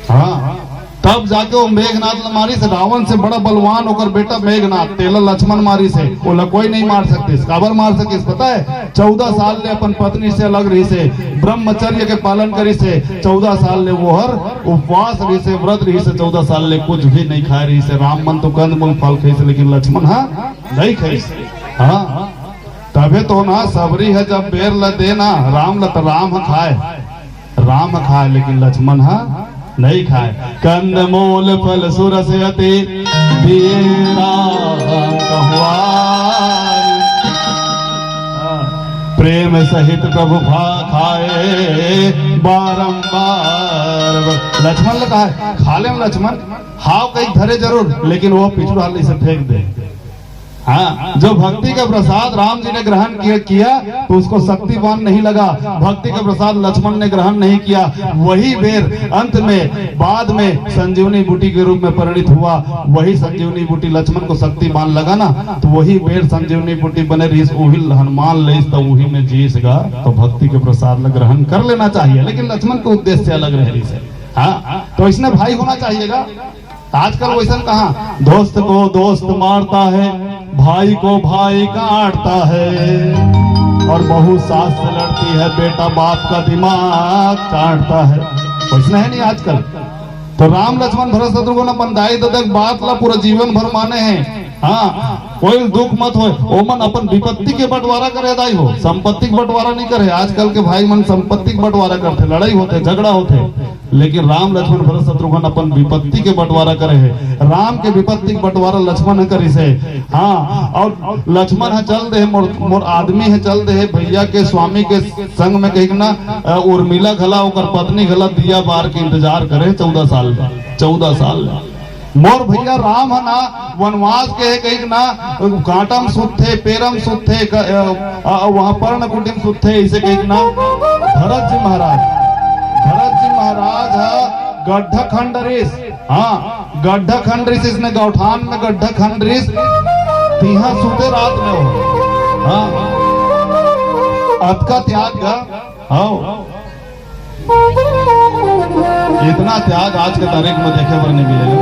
हाँ, तब जाके वो मेघनाद ल मारिस हे, रावण से बड़ा बलवान ओकर बेटा मेघनाद, तेला लक्ष्मण मारिस हे, ओला कोई नहीं मार सकतिस। काबर मार सकिस पता है? चौदह साल ले अपन पत्नी से अलग रहिस हे, ब्रह्मचर्य के पालन करिस हे, चौदह साल ले वो हर उपवास रहिस हे, व्रत रहिस हे, चौदह साल ले कुछ भी नहीं खाए रहिस हे। राम मन तो कंदमूल फल खाइस हे, लेकिन लक्ष्मण हा नहीं खाइस। हाँ, तभे तो ना सबरी है जब बेर ल देना, राम ल त राम ह खाए, राम खाए लेकिन लक्ष्मण ह नहीं खाए। कंदमूल फल सुरस अति दिए राम कहवाई। प्रेम सहित प्रभु भा खाए बारंबार। लक्ष्मण ने कहा है, खा ले लक्ष्मण, हाव कहीं धरे जरूर, लेकिन वो पिछुड़ा हाल इसे फेंक दे। हाँ, जो भक्ति का प्रसाद राम जी ने ग्रहण किया, किया तो उसको शक्तिमान नहीं लगा। भक्ति का प्रसाद लक्ष्मण ने ग्रहण नहीं किया। वही बेर अंत में, बाद में संजीवनी बूटी के रूप में परिणित हुआ। वही संजीवनी बूटी लक्ष्मण को शक्तिमान लगा ना, तो वही बेर संजीवनी बूटी बने रहिस, वही हनुमान लेस, तो वही में जीस गा। तो भक्ति के प्रसाद ला ग्रहण कर लेना चाहिए, लेकिन लक्ष्मण के उद्देश्य अलग रहे रहिस हे। हाँ, तो इसने भाई होना चाहिएगा। आजकल वैसन कहाँ, दोस्त को दोस्त मारता है, भाई को भाई काटता है, और बहू सास से लड़ती है, बेटा बाप का दिमाग चाटता है। वैसना है नहीं आजकल। तो राम लक्ष्मण भरत शत्रुघ्न अपन दाई ददा के बात ला पूरा जीवन भर माने हैं। हाँ, कोई दुख मत होय, ओमन अपन विपत्ति के बंटवारा करे दाई हो, संपत्ति के बंटवारा नहीं करे। आजकल के भाई मन संपत्ति के बंटवारा करथे, लड़ाई होथे, झगड़ा होथे, लेकिन राम लक्ष्मण भरत शत्रुघ्न अपन विपत्ति के बंटवारा करे हे। राम के विपत्ति के बंटवारा लक्ष्मण ह करिस हे। हाँ, और लक्ष्मण ह चल दे हे, मोर, मोर आदमी ह चल दे हे, भैया के स्वामी के संग में कहिक ना, अ, उर्मिला घला, ओकर पत्नी घला दिया बार के इंतजार करे चौदह साल, चौदह साल। मोर भैया राम ह ना वनवास के हे कहिक ना, कांटम सुतथे, पेरम सुतथे, क-, अ, अ, वहाँ पर्ण कुटिम सुतथे, इसे कहिक ना भरत जी महाराज, भरत जी महाराज ह गड्ढा खंड रिस, हाँ, गड्ढा खंड रिस, इसने गौठान में गड्ढा खंड रिस, तिहा सुते रात में हो, हाँ, अतका त्याग गा, हाँ। इतना त्याग आज के तारीख में देखे बर नहीं मिलेगा।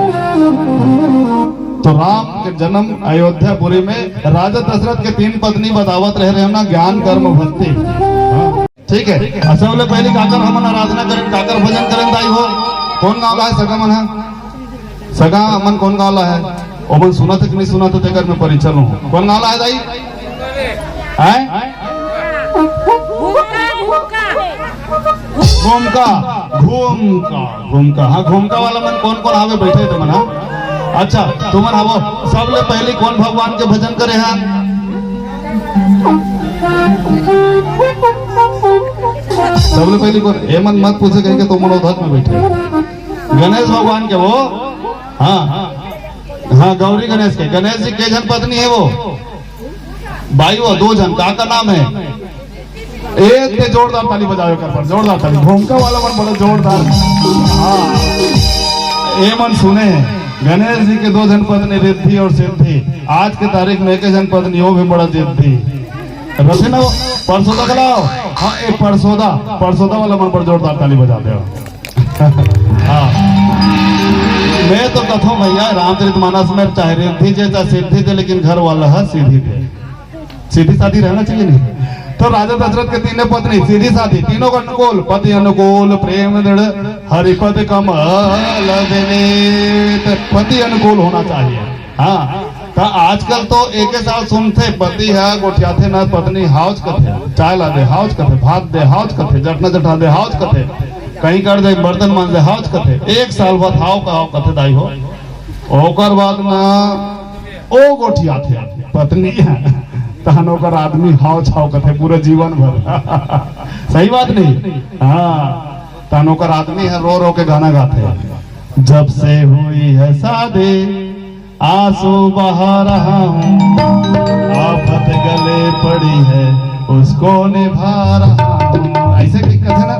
तो राम के जन्म अयोध्यापुरी में राजा दशरथ के तीन पत्नी बतावत रहे रहे ना, ज्ञान, कर्म, भक्ति। हाँ, ठीक है। अ, सबले पहली काकर हमन आराधना करें, काकर भजन करें दाई हो। कौन गाँव ला है सगा मन है? सगा मन कौन गाँव ला है? ओमन सुनत हे कि नहीं सुनत हे, तेकर में परीक्षा लूँ। कौन गाँव ला है दाई? हैं? घूमका, घूमका। घूमका, घूमका, घूमका। हाँ, घूमका वाला मन कौन कौन आवे, बैठे हे तुमन, हाँ? अच्छा, तुमन आवो। सबले पहली कौन भगवान के भजन करे हैं? सबले पहली कौन? ए मन मत पूछे कहिके तुमन उधर में बैठे। गणेश भगवान के वो, हाँ, हाँ, गौरी गणेश के। गणेश जी के झन पत्नी है वो? बाई वो दो झन, का का नाम है? एक ते जोरदार ताली बजाओ एकर पर, जोरदार ताली। घूमका वाला मन बड़ा जोरदार। हाँ, ए मन सुने हैं, गणेश जी के दो झन पत्नी रिद्धि और सिद्धि। आज के तारीख में एक झन पत्नी, वो भी बड़ा जिद्दी। रथे ना वो, परसोदा कलाओ। हाँ, एक परसोदा, परसोदा वाला मन पर जोरदार ताली बजा दे। हाँ। मैं तो कथों भैया, रामचरित मानस में चाहे रिद्धि दे, चाहे सिद्धि दे, लेकिन घर वाला है सीधी दे। सीधी सादी रहना चाहिए नहीं? तो राजा दशरथ के तीनों पत्नी सीधी सादी, तीनों को अनुकूल, पति अनुकूल, प्रेम दृढ़, हरिपद कमल विनीत, पति अनुकूल होना चाहिए। हाँ, त आजकल तो एके साल सुनथे, पति ह गोठियाथे न पत्नी हावच कथे, चाय ला दे हावच कथे, भात दे हावच कथे, जटना जटा दे हावच कथे, कहीं कर दे बर्तन मांज दे हावच कथे। एक साल बाद हाव का हाव कथे दाई हो, ओकर बाद न ओ गोठियाथे पत्नी ह, तहन ओकर आदमी हाव छाव कथे पूरा जीवन भर। सही बात नहीं? हाँ, तहन ओकर आदमी ह रो रो के गाना गाथे, जब से हुई है शादी आंसू बहा रहा हूँ, आफत गले पड़ी है उसको निभा रहा हूँ। ऐसे भी कथे ना,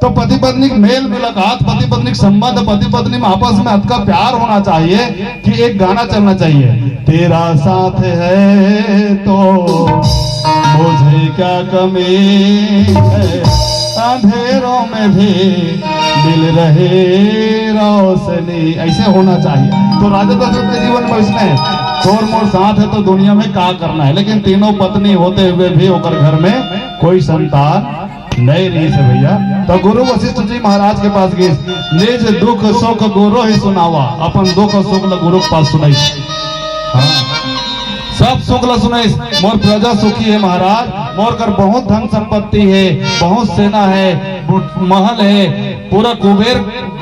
तो पति पत्नी के मेल मुलाकात, पति पत्नी के संबंध, पति पत्नी में आपस में अतका प्यार होना चाहिए कि एक गाना चलना चाहिए, तेरा साथ है तो मुझे क्या कमी है, अंधेरों में भी मिल रहे रोशनी। ऐसे होना चाहिए। तो राजा दशरथ के जीवन में इसने तोर मोर साथ है तो दुनिया में का करना है, लेकिन तीनों पत्नी होते हुए भी ओकर घर में कोई संतान नहीं रहिस हे भैया। तो गुरु वशिष्ठ जी महाराज के पास गइस, निज दुख सुख गुरु ही सुनावा, अपन दुख सुख ल गुरु के पास सुनाइस। हाँ, सब सुख ल सुनाइस। मोर प्रजा सुखी है महाराज, मोर कर बहुत धन संपत्ति है, बहुत सेना है, महल है, पूरा कुबेर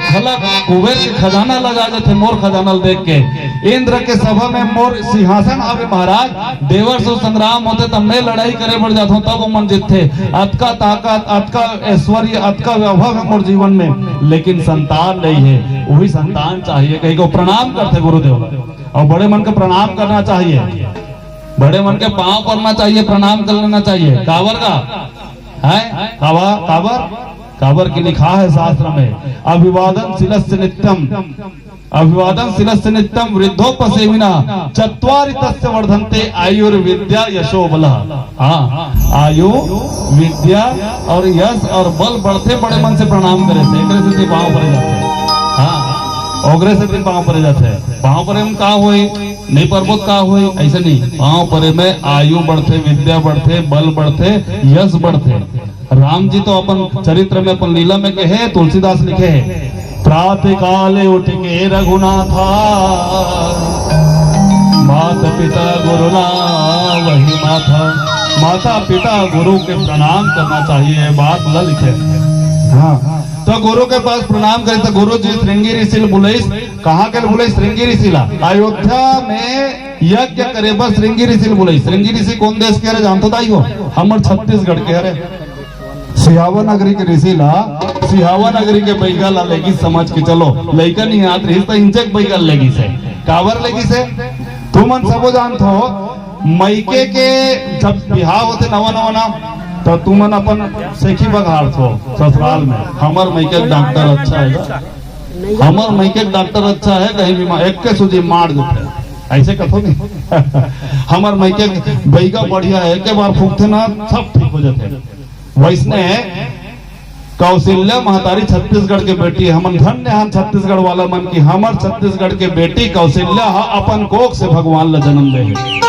घला कुबेर के खजाना लजा जथे मोर खजाना ल देख के। इंद्र के सभा में मोर सिंहासन आवे महाराज, देवर से संग्राम होथे, तब मैं लड़ाई करे बर जाथों, तब ओमन जीतथे। अतका ताकत, अतका ऐश्वर्य, अतका वैभव है मोर जीवन में, लेकिन संतान नहीं है। वही संतान चाहिए, कहीं को प्रणाम करथे गुरुदेव, और बड़े मन के प्रणाम करना चाहिए। बड़े मन के पांव पड़ना चाहिए, प्रणाम कर लेना चाहिए। काबर का है? काबर, काबर, काबर कि लिखा है शास्त्र में, "अभिवादन शीलस्य नित्यम, अभिवादन शीलस्य नित्यम, वृद्धोपसेविना, चत्वारि तस्य वर्धन्ते, आयुर्विद्या यशो बल।" हाँ, आयु, विद्या और यश और बल बढ़थे बड़े मन से प्रणाम करे से, एकरे सेती पांव परे जाथे। हाँ, ओकरे सेती पांव परे जाथे। पांव परे में का होई, नहीं परबो त का होई, ऐसे नहीं। पांव परे में आयु बढ़थे, विद्या बढ़थे, बल बढ़थे, यश बढ़थे। राम जी तो अपन चरित्र में, अपन लीला में कहे, तुलसीदास लिखे है, "प्रातः काले उठ के रघुनाथा, माता पिता गुरु ना वही माथा।" माता पिता गुरु के प्रणाम करना चाहिए, ये बात ल लिखे। हाँ, तो गुरु के पास प्रणाम करे, तो गुरु जी श्रृंगी ऋषि ल बुलाइस। कहाँ के ल बुलाइस? श्रृंगी ऋषि ला। अयोध्या में यज्ञ करे बर श्रृंगी ऋषि ल बुलाइस। श्रृंगी ऋषि कोन देश के हरे, जानथो दाई हो? हमर छत्तीसगढ़ के हरे। सिहावा नगरी के ऋषि ला, सिहावा नगरी के बइगा ला लेगिस, समझ के चलो, लइका नहीं याद रहिस त इंचक बइगा लेगिस है। काबर लेगिस है? तुमन सबो जानथो, मइके के जब बिहाव होथे नवा नवा ना, त तुमन अपन सेखी बघारथो ससुराल में, "हमर मइके के डॉक्टर अच्छा है गा, हमर मइके के डॉक्टर अच्छा है, कहीं बीमार एक के सूजी मार देथे," ऐसे कथो नहीं। "हमर मइके के बइगा बढ़िया है, एक बार फूकथे ना, सब ठीक हो जाथे।" वैसने कौशल्या महतारी छत्तीसगढ़ के बेटी है। हमन धन्य हन छत्तीसगढ़ वाला मन की, हमर छत्तीसगढ़ के बेटी कौशल्या ह अपन कोख से भगवान ला जन्म दे हे।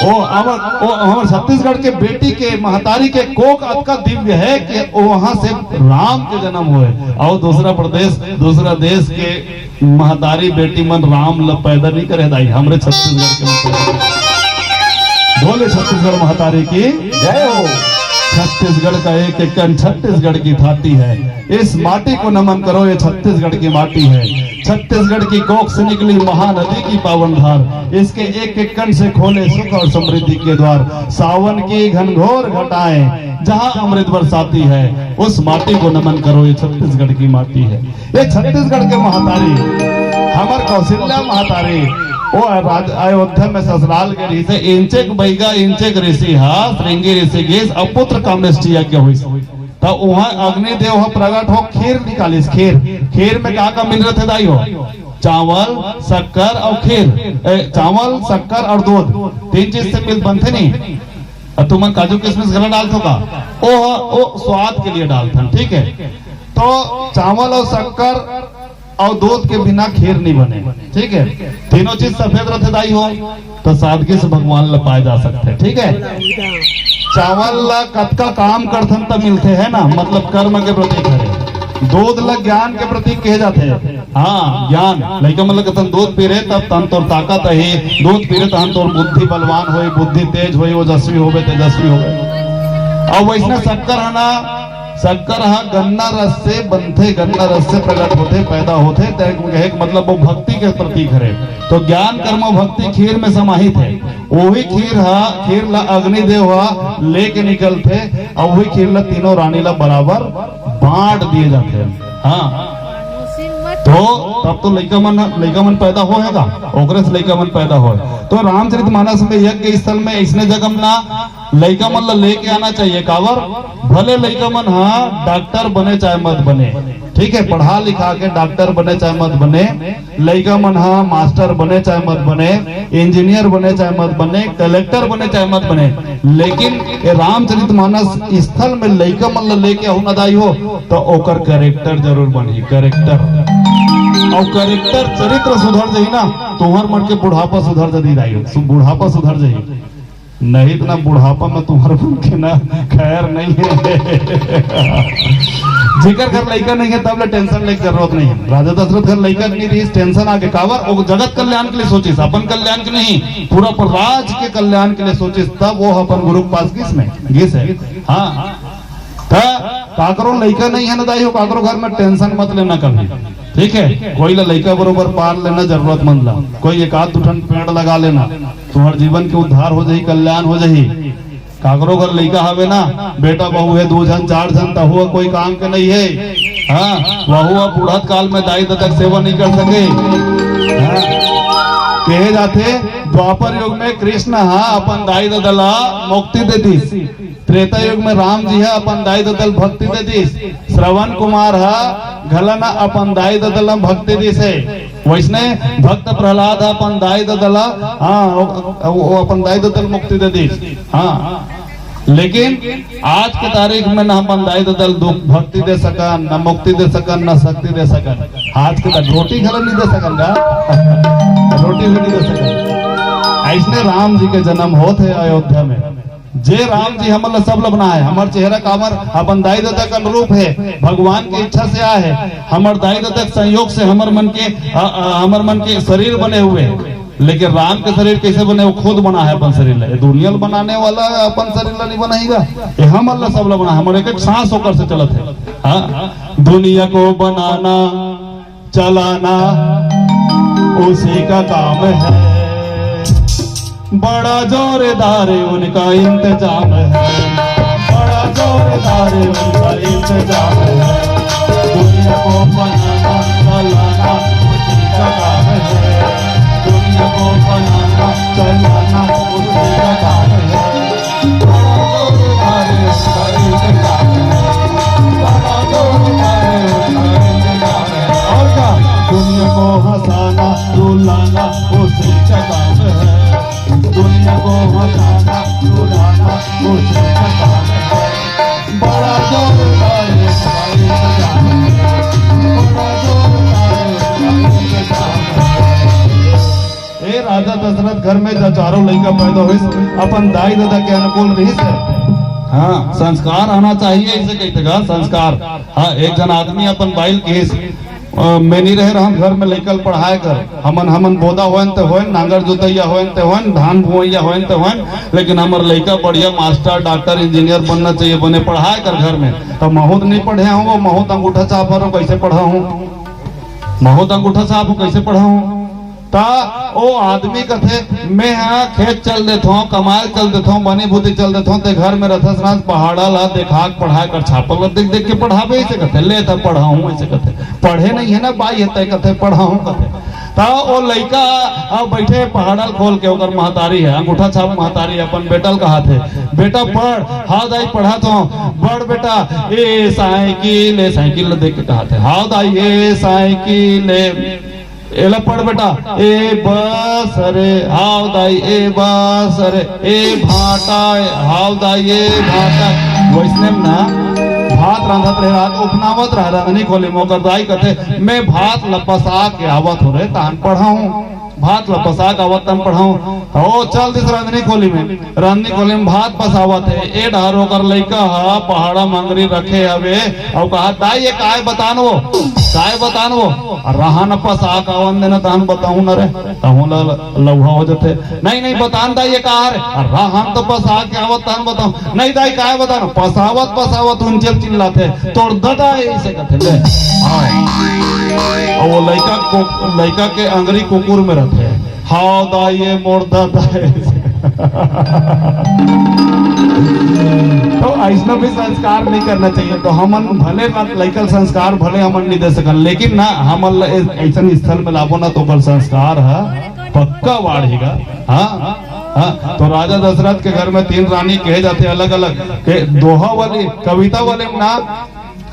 ओ हमर, ओ हमर छत्तीसगढ़ के बेटी के महतारी के कोख अतका दिव्य है कि वहां से राम के जन्म होए। और दूसरा प्रदेश, दूसरा देश के महतारी बेटी मन राम ल पैदा नहीं करे दाई, हमरे छत्तीसगढ़ के मन पैदा करे। बोले छत्तीसगढ़ महतारी की जय हो। छत्तीसगढ़ का एक एक कण छत्तीसगढ़ की थाती है। इस माटी को नमन करो, ये छत्तीसगढ़ की माटी है। छत्तीसगढ़ की कोख से निकली महानदी की पावन धार, इसके एक एक कण से खोले सुख और समृद्धि के द्वार। सावन की घनघोर घटाएं जहां अमृत बरसाती है, उस माटी को नमन करो, ये छत्तीसगढ़ की माटी है। ये छत्तीसगढ़ के महतारी, हमर कौशल्या महतारी, वो राज-, अयोध्या में ससुराल के रहिस हे, इंचक बइगा, इंचक ऋषि हा, श्रृंगी ऋषि गिस, अब पुत्र कामेष्टि यज्ञ होइस। त उहाँ अग्निदेव ह प्रगट हो खीर निकालिस, खीर। खीर में का का मिल रथे दाई हो? चावल, शक्कर और खीर। ए, चावल, शक्कर और दूध, तीन चीज से मिल बनथे नहीं। अब तुमन काजू किशमिश घला डालथो का? ओ, ओ स्वाद के लिए डालथन, ठीक है। तो चावल और शक्कर और दूध के बिना खीर नहीं बने, ठीक है। तीनों चीज सफेद रथे दाई हो, तो सादगी से भगवान ला पाए जा सकथे, ठीक है। चावल ला कतका काम करथन त मिलथे, है ना, मतलब कर्म के प्रतीक हरे। दूध ला ज्ञान के प्रतीक कहे जाथे। हाँ, ज्ञान। लइका मन ल कथन, "दूध पी रे, तब तन तोर ताकत आही, दूध पी रे, तहन तोर बुद्धि बलवान होई, बुद्धि तेज होई, ओजस्वी होबे, तेजस्वी होबे।" अब वैसने शक्कर ह ना, शक्कर ह गन्ना रस से बनथे, गन्ना रस से प्रकट होथे, पैदा होथे, ते कहे के मतलब वो भक्ति के प्रतीक हरे। तो ज्ञान, कर्म, भक्ति खीर में समाहित है। वही खीर ह, खीर ला अग्निदेव ह लेके निकलथे, और वही खीर ला तीनों रानी ला बराबर बांट दिए जाथे। हाँ, तो तब तो लइका मन, लइका मन पैदा होएगा, ओकरे से लइका मन पैदा होए। तो रामचरित मानस में यज्ञ स्थल में इसने जगह ना लइका मन ला लेके आना चाहिए। काबर? भले लइका मन हा डॉक्टर बने चाहे मत बने, ठीक है, पढ़ा लिखा के डॉक्टर बने चाहे मत बने, लइका मन हा मास्टर बने चाहे मत बने, इंजीनियर बने चाहे मत बने, कलेक्टर बने चाहे मत बने, लेकिन ये रामचरित मानस स्थल में लइका मन ला लेके आहू ना दाई हो, तो ओकर कैरेक्टर जरूर बनही, कैरेक्टर। और कैरेक्टर, चरित्र सुधर जाही ना, तुम्हर मन के बुढ़ापा सुधर जाही दाई हो, सु-, बुढ़ापा सुधर जाही। नहीं तो ना बुढ़ापा में तुम्हर मन के ना खैर नहीं है। जेकर घर लइका नहीं है, तब ले टेंशन लेके जरूरत नहीं है। राजा दशरथ घर लइका नहीं रहिस, टेंशन आगे। काबर? वो जगत कल्याण के लिए सोचिस, अपन कल्याण के नहीं, पूरा पर राज के कल्याण के लिए सोचिस, तब वो अपन गुरु के पास गिस में, गिस है। हाँ, त काकरो लइका नहीं है ना दाई हो, काकरो घर में टेंशन मत लेना कभी, ठीक है। कोई ला लइका बरोबर पाल लेना जरूरतमंद ला, कोई एक आध दू ठन पेड़ लगा लेना, तुम्हर जीवन के उद्धार हो जाही, कल्याण हो जाही। काकरो घर लइका हवे ना, बेटा बहू है, दू झन चार झन, तहू ह कोई काम के नहीं है। हाँ, वहू ह बूढ़त काल में दाई ददा के सेवा नहीं कर सके। हाँ, कहे जाथे, द्वापर युग में कृष्ण ह अपन दाई ददा ला मुक्ति दे दिस। त्रेता युग में राम जी ह अपन दाई ददा ला भक्ति दे दिस। श्रवण कुमार ह घला न अपन दाई ददा ला भक्ति दिस हे। वैसने भक्त प्रहलाद ह अपन दाई ददा ला, हाँ, वो, वो अपन दाई ददा ला मुक्ति दे दिस। हाँ, लेकिन आज के तारीख में ना अपन दाई ददा ला दुख, भक्ति दे सकन, ना मुक्ति दे सकन, ना शक्ति दे सकन। आज के तारीख रोटी घला नहीं दे सकन का? रोटी भी नहीं दे सकन। ऐसने राम जी के जन्म होत हे अयोध्या में। जे राम जी हमन ला सब ला बनाए, हमर चेहरा काबर अपन दाई ददा के अनुरूप हे, भगवान के इच्छा से आए हे। हमर दाई ददा के संयोग से हमर मन के, अ, अ, हमर मन के शरीर बने हुए हे। लेकिन राम के शरीर कैसे बने, वो खुद बना है अपन शरीर ला। ये दुनिया ला बनाने वाला अपन शरीर ला नहीं बनाएगा, ये हमन ला सब ला बना, हमर एक एक सांस ओकर से चलत है। हाँ, दुनिया को बनाना, चलाना उसी का काम है। बड़ा जोरदार उनका इंतजाम है, बड़ा जोरदार उनका इंतजाम है। दुनिया को बनाना, चलाना उसी का काम है। दुनिया को बनाना, चलाना उसी का काम है। बड़ा जोरदार उनका इंतजाम है, बड़ा जोरदार उनका इंतजाम है। और क्या? दुनिया को हंसाना, रुलाना उसी का काम है। दुनिया को हंसाना, रुलाना उसी का काम है। बड़ा जोरदार है, बड़ा जोरदार है। ए राजा दशरथ घर में जब चारों लइका पैदा होइस, अपन दाई ददा के अनुकूल रहिस हे। हाँ, संस्कार आना चाहिए, इसे कहते का संस्कार। हाँ, एक जन आदमी अपन बाई ल कहिस, अ, मैं नहीं रहे रहन घर में लइका ल पढ़ाए कर। हमन, हमन बोदा होएन ते होएन, नांगर जोतैया होएन ते होएन, धान बुवैया होएन ते होएन, लेकिन हमर लइका बढ़िया मास्टर, डॉक्टर, इंजीनियर बनना चाहिए, बने पढ़ाए कर घर में। तो महूँ तो नहीं पढ़े हूँ, वो महूँ तो अंगूठा छाप हरो, कैसे पढ़ा हूँ? महूँ तो अंगूठा छाप हूँ, कैसे पढ़ा हूँ? ता ओ आदमी कथे, "मैं हा खेत चल देथों, कमाए चल देथों, बनी भूती चल देथों, ते घर में रथस ना, पहाड़ा ला देखा के पढ़ाए कर, छापल ला देख देख के पढ़ाबे," ऐसे कथे, "ले त पढ़ाहूँ," ऐसे कथे, "पढ़े नहीं है ना बाई, है तय कथे पढ़ाहूँ," कथे। ता ओ लइका अब बैठे पहाड़ा ल खोल के, ओकर महतारी है, अंगूठा छाप महतारी है, अपन बेटा ल कहाथे, "बेटा पढ़।" "हाँ दाई पढ़त हों।" "बड़ बेटा, ए साइकिल, ए साइकिल ल देख के कहाथे, हाँ दाई, ए साइकिल, ए।" एला पढ़ बेटा, ए बस रे, हाव दाई, ए बस रे, ए भांटा, हाव दाई, ए भांटा। वैसने में ना भात रांधत रहे, रात उपनावत रहे, रांधनी खोली में ओकर दाई कथे, "मैं भात ल पसा के आवत हो रे, तान पढ़ाऊं, भात ल पसा के आवत तन पढ़ाऊं।" ओ चल दिस रांधनी खोली में, रांधनी खोली में भात पसावत हे, ए डहर ओकर लइका ह पहाड़ा मंगरी रखे हवे, अउ कहा, "दाई, ये काय बतान वो, काय बतान वो?" "अ, रहा न पसा के आवन देना, तहन बताहूं न रे।" तहूं ला लउहा हो जथे। "नहीं, नहीं, बतान दाई, ये का हरे?" "अ, रहा न तो पसा के आवत, तहन बताहूं।" "नहीं दाई, काय बतान?" पसावत, पसावत उनचेल चिल्लाथे, "तोर ददा हे," ऐसे कथे, ले। हाँ। अउ वो लइका को, लइका के अंगरी कुकुर में रथे। "हाव दाई, ये मोर ददा हे।" तो ऐसना भी संस्कार नहीं करना चाहिए। तो हमन भले ना लइका ल संस्कार भले हमन नहीं दे सकन, लेकिन ना हमन ल ऐ-, ऐसन स्थल में लाबो ना तो ओकर संस्कार ह पक्का बाढ़ेगा। हाँ, हाँ। तो राजा दशरथ के घर में तीन रानी कहे जाथे अलग-अलग, के दोहा वाली, कविता वाली ना,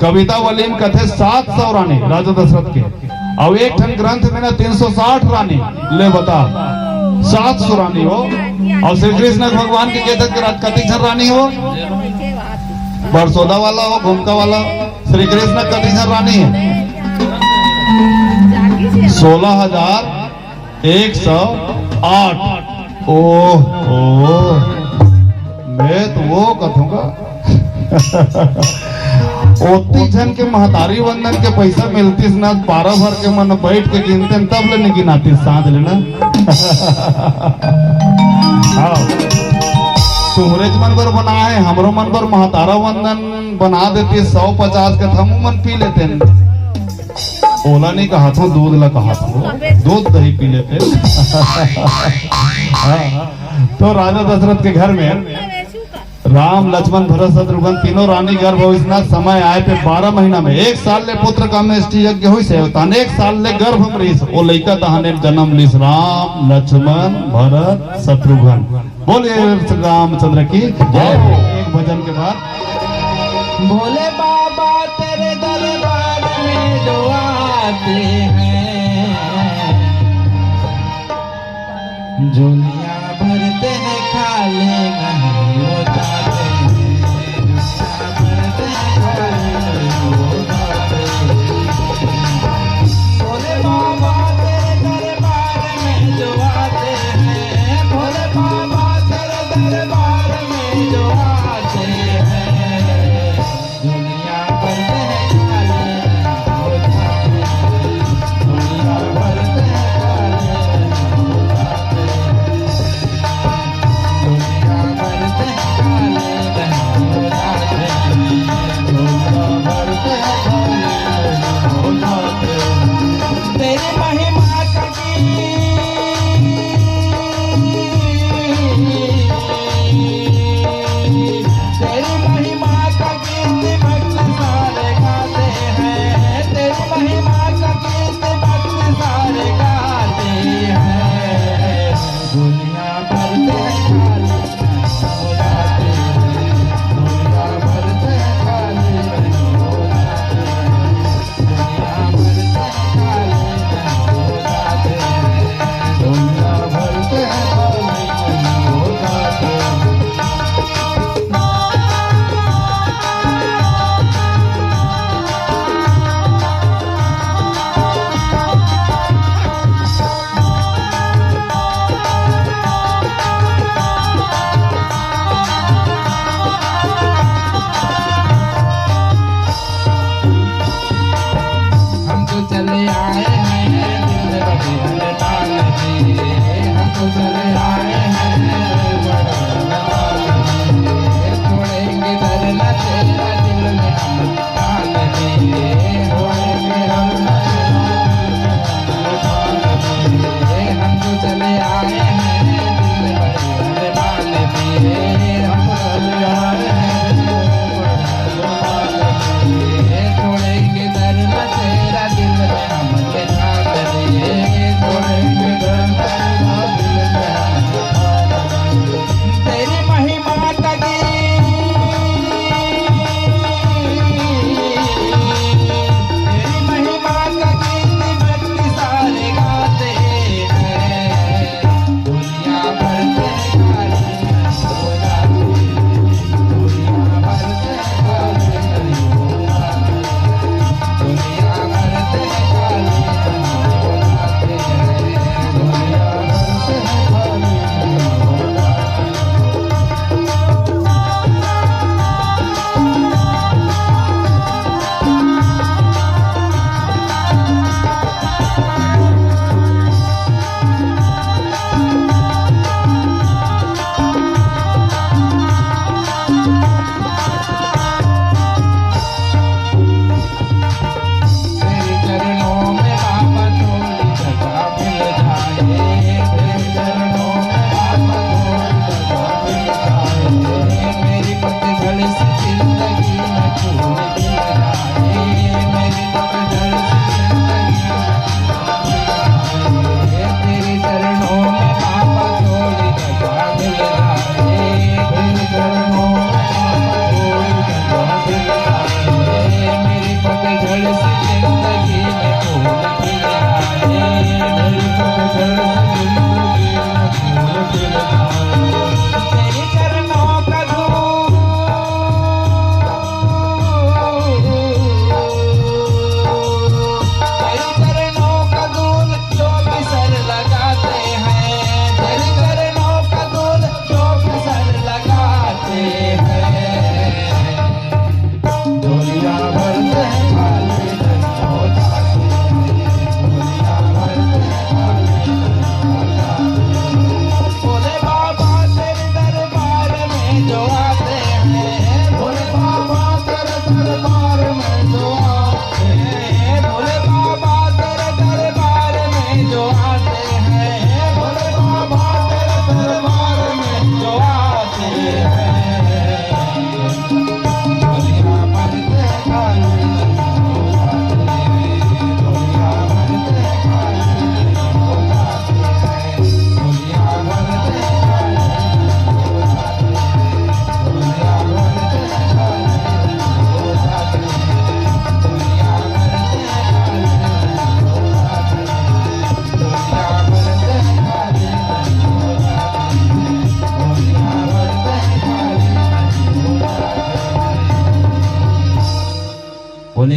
कविता वाली में कथे सात सौ रानी राजा दशरथ के, अउ एक ठन ग्रंथ में ना तीन सौ साठ रानी। ले बता, सात सौ रानी हो। अउ श्री कृष्ण भगवान के कहते कि रात कतिक झन रानी हो? बरसोदा वाला हो, घुमका वाला, श्री कृष्ण कतिक झन रानी है? सोलह हजार एक सौ आठ। ओहो, मैं तो वो कथूंगा। ओती झन के महतारी वंदन के पैसा मिलतिस ना, पारा भर के मन बैठ के गिनते न, तब ले नहीं गिनातिस सांझ ले ना। हाँ, तुहरेच मन बर बना है, हमरो मन बर महतारा वंदन बना देतिस, सौ पचास के थमू मन पी लेते न। ओला नहीं कहा था, दूध ला कहा था, दूध दही पी लेते। हाँ, तो राजा दशरथ के घर में राम लक्ष्मण भरत शत्रुघ्न तीनों रानी गर्भ होइस ना, समय आए पे बारह महीना में, एक साल ले पुत्र कामेष्टि यज्ञ होइस हे, तहन एक साल ले गर्भ में रहिस, ओ लइका तहन जन्म लिस राम लक्ष्मण भरत शत्रुघ्न। बोलिए श्री रामचंद्र की जय। एक भजन के बाद भोले बाबा तेरे दरबार में जो आते हैं, झोलियाँ भरते हैं, खाली नहीं वो जाते हैं। झोलियाँ भरते हैं, खाली नहीं वो जाते हैं। भोले बाबा तेरे दरबार में जो आते हैं, भोले बाबा तेरे दरबार में जो आते हैं, दुनिया भर में है काले, दुनिया भर में है काले।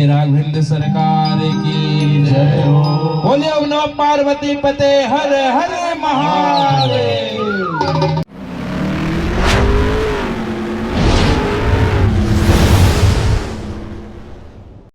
राघवेंद्र सरकार की जय हो। बोलिए ओम नमः पार्वती पते हर हर महादेव।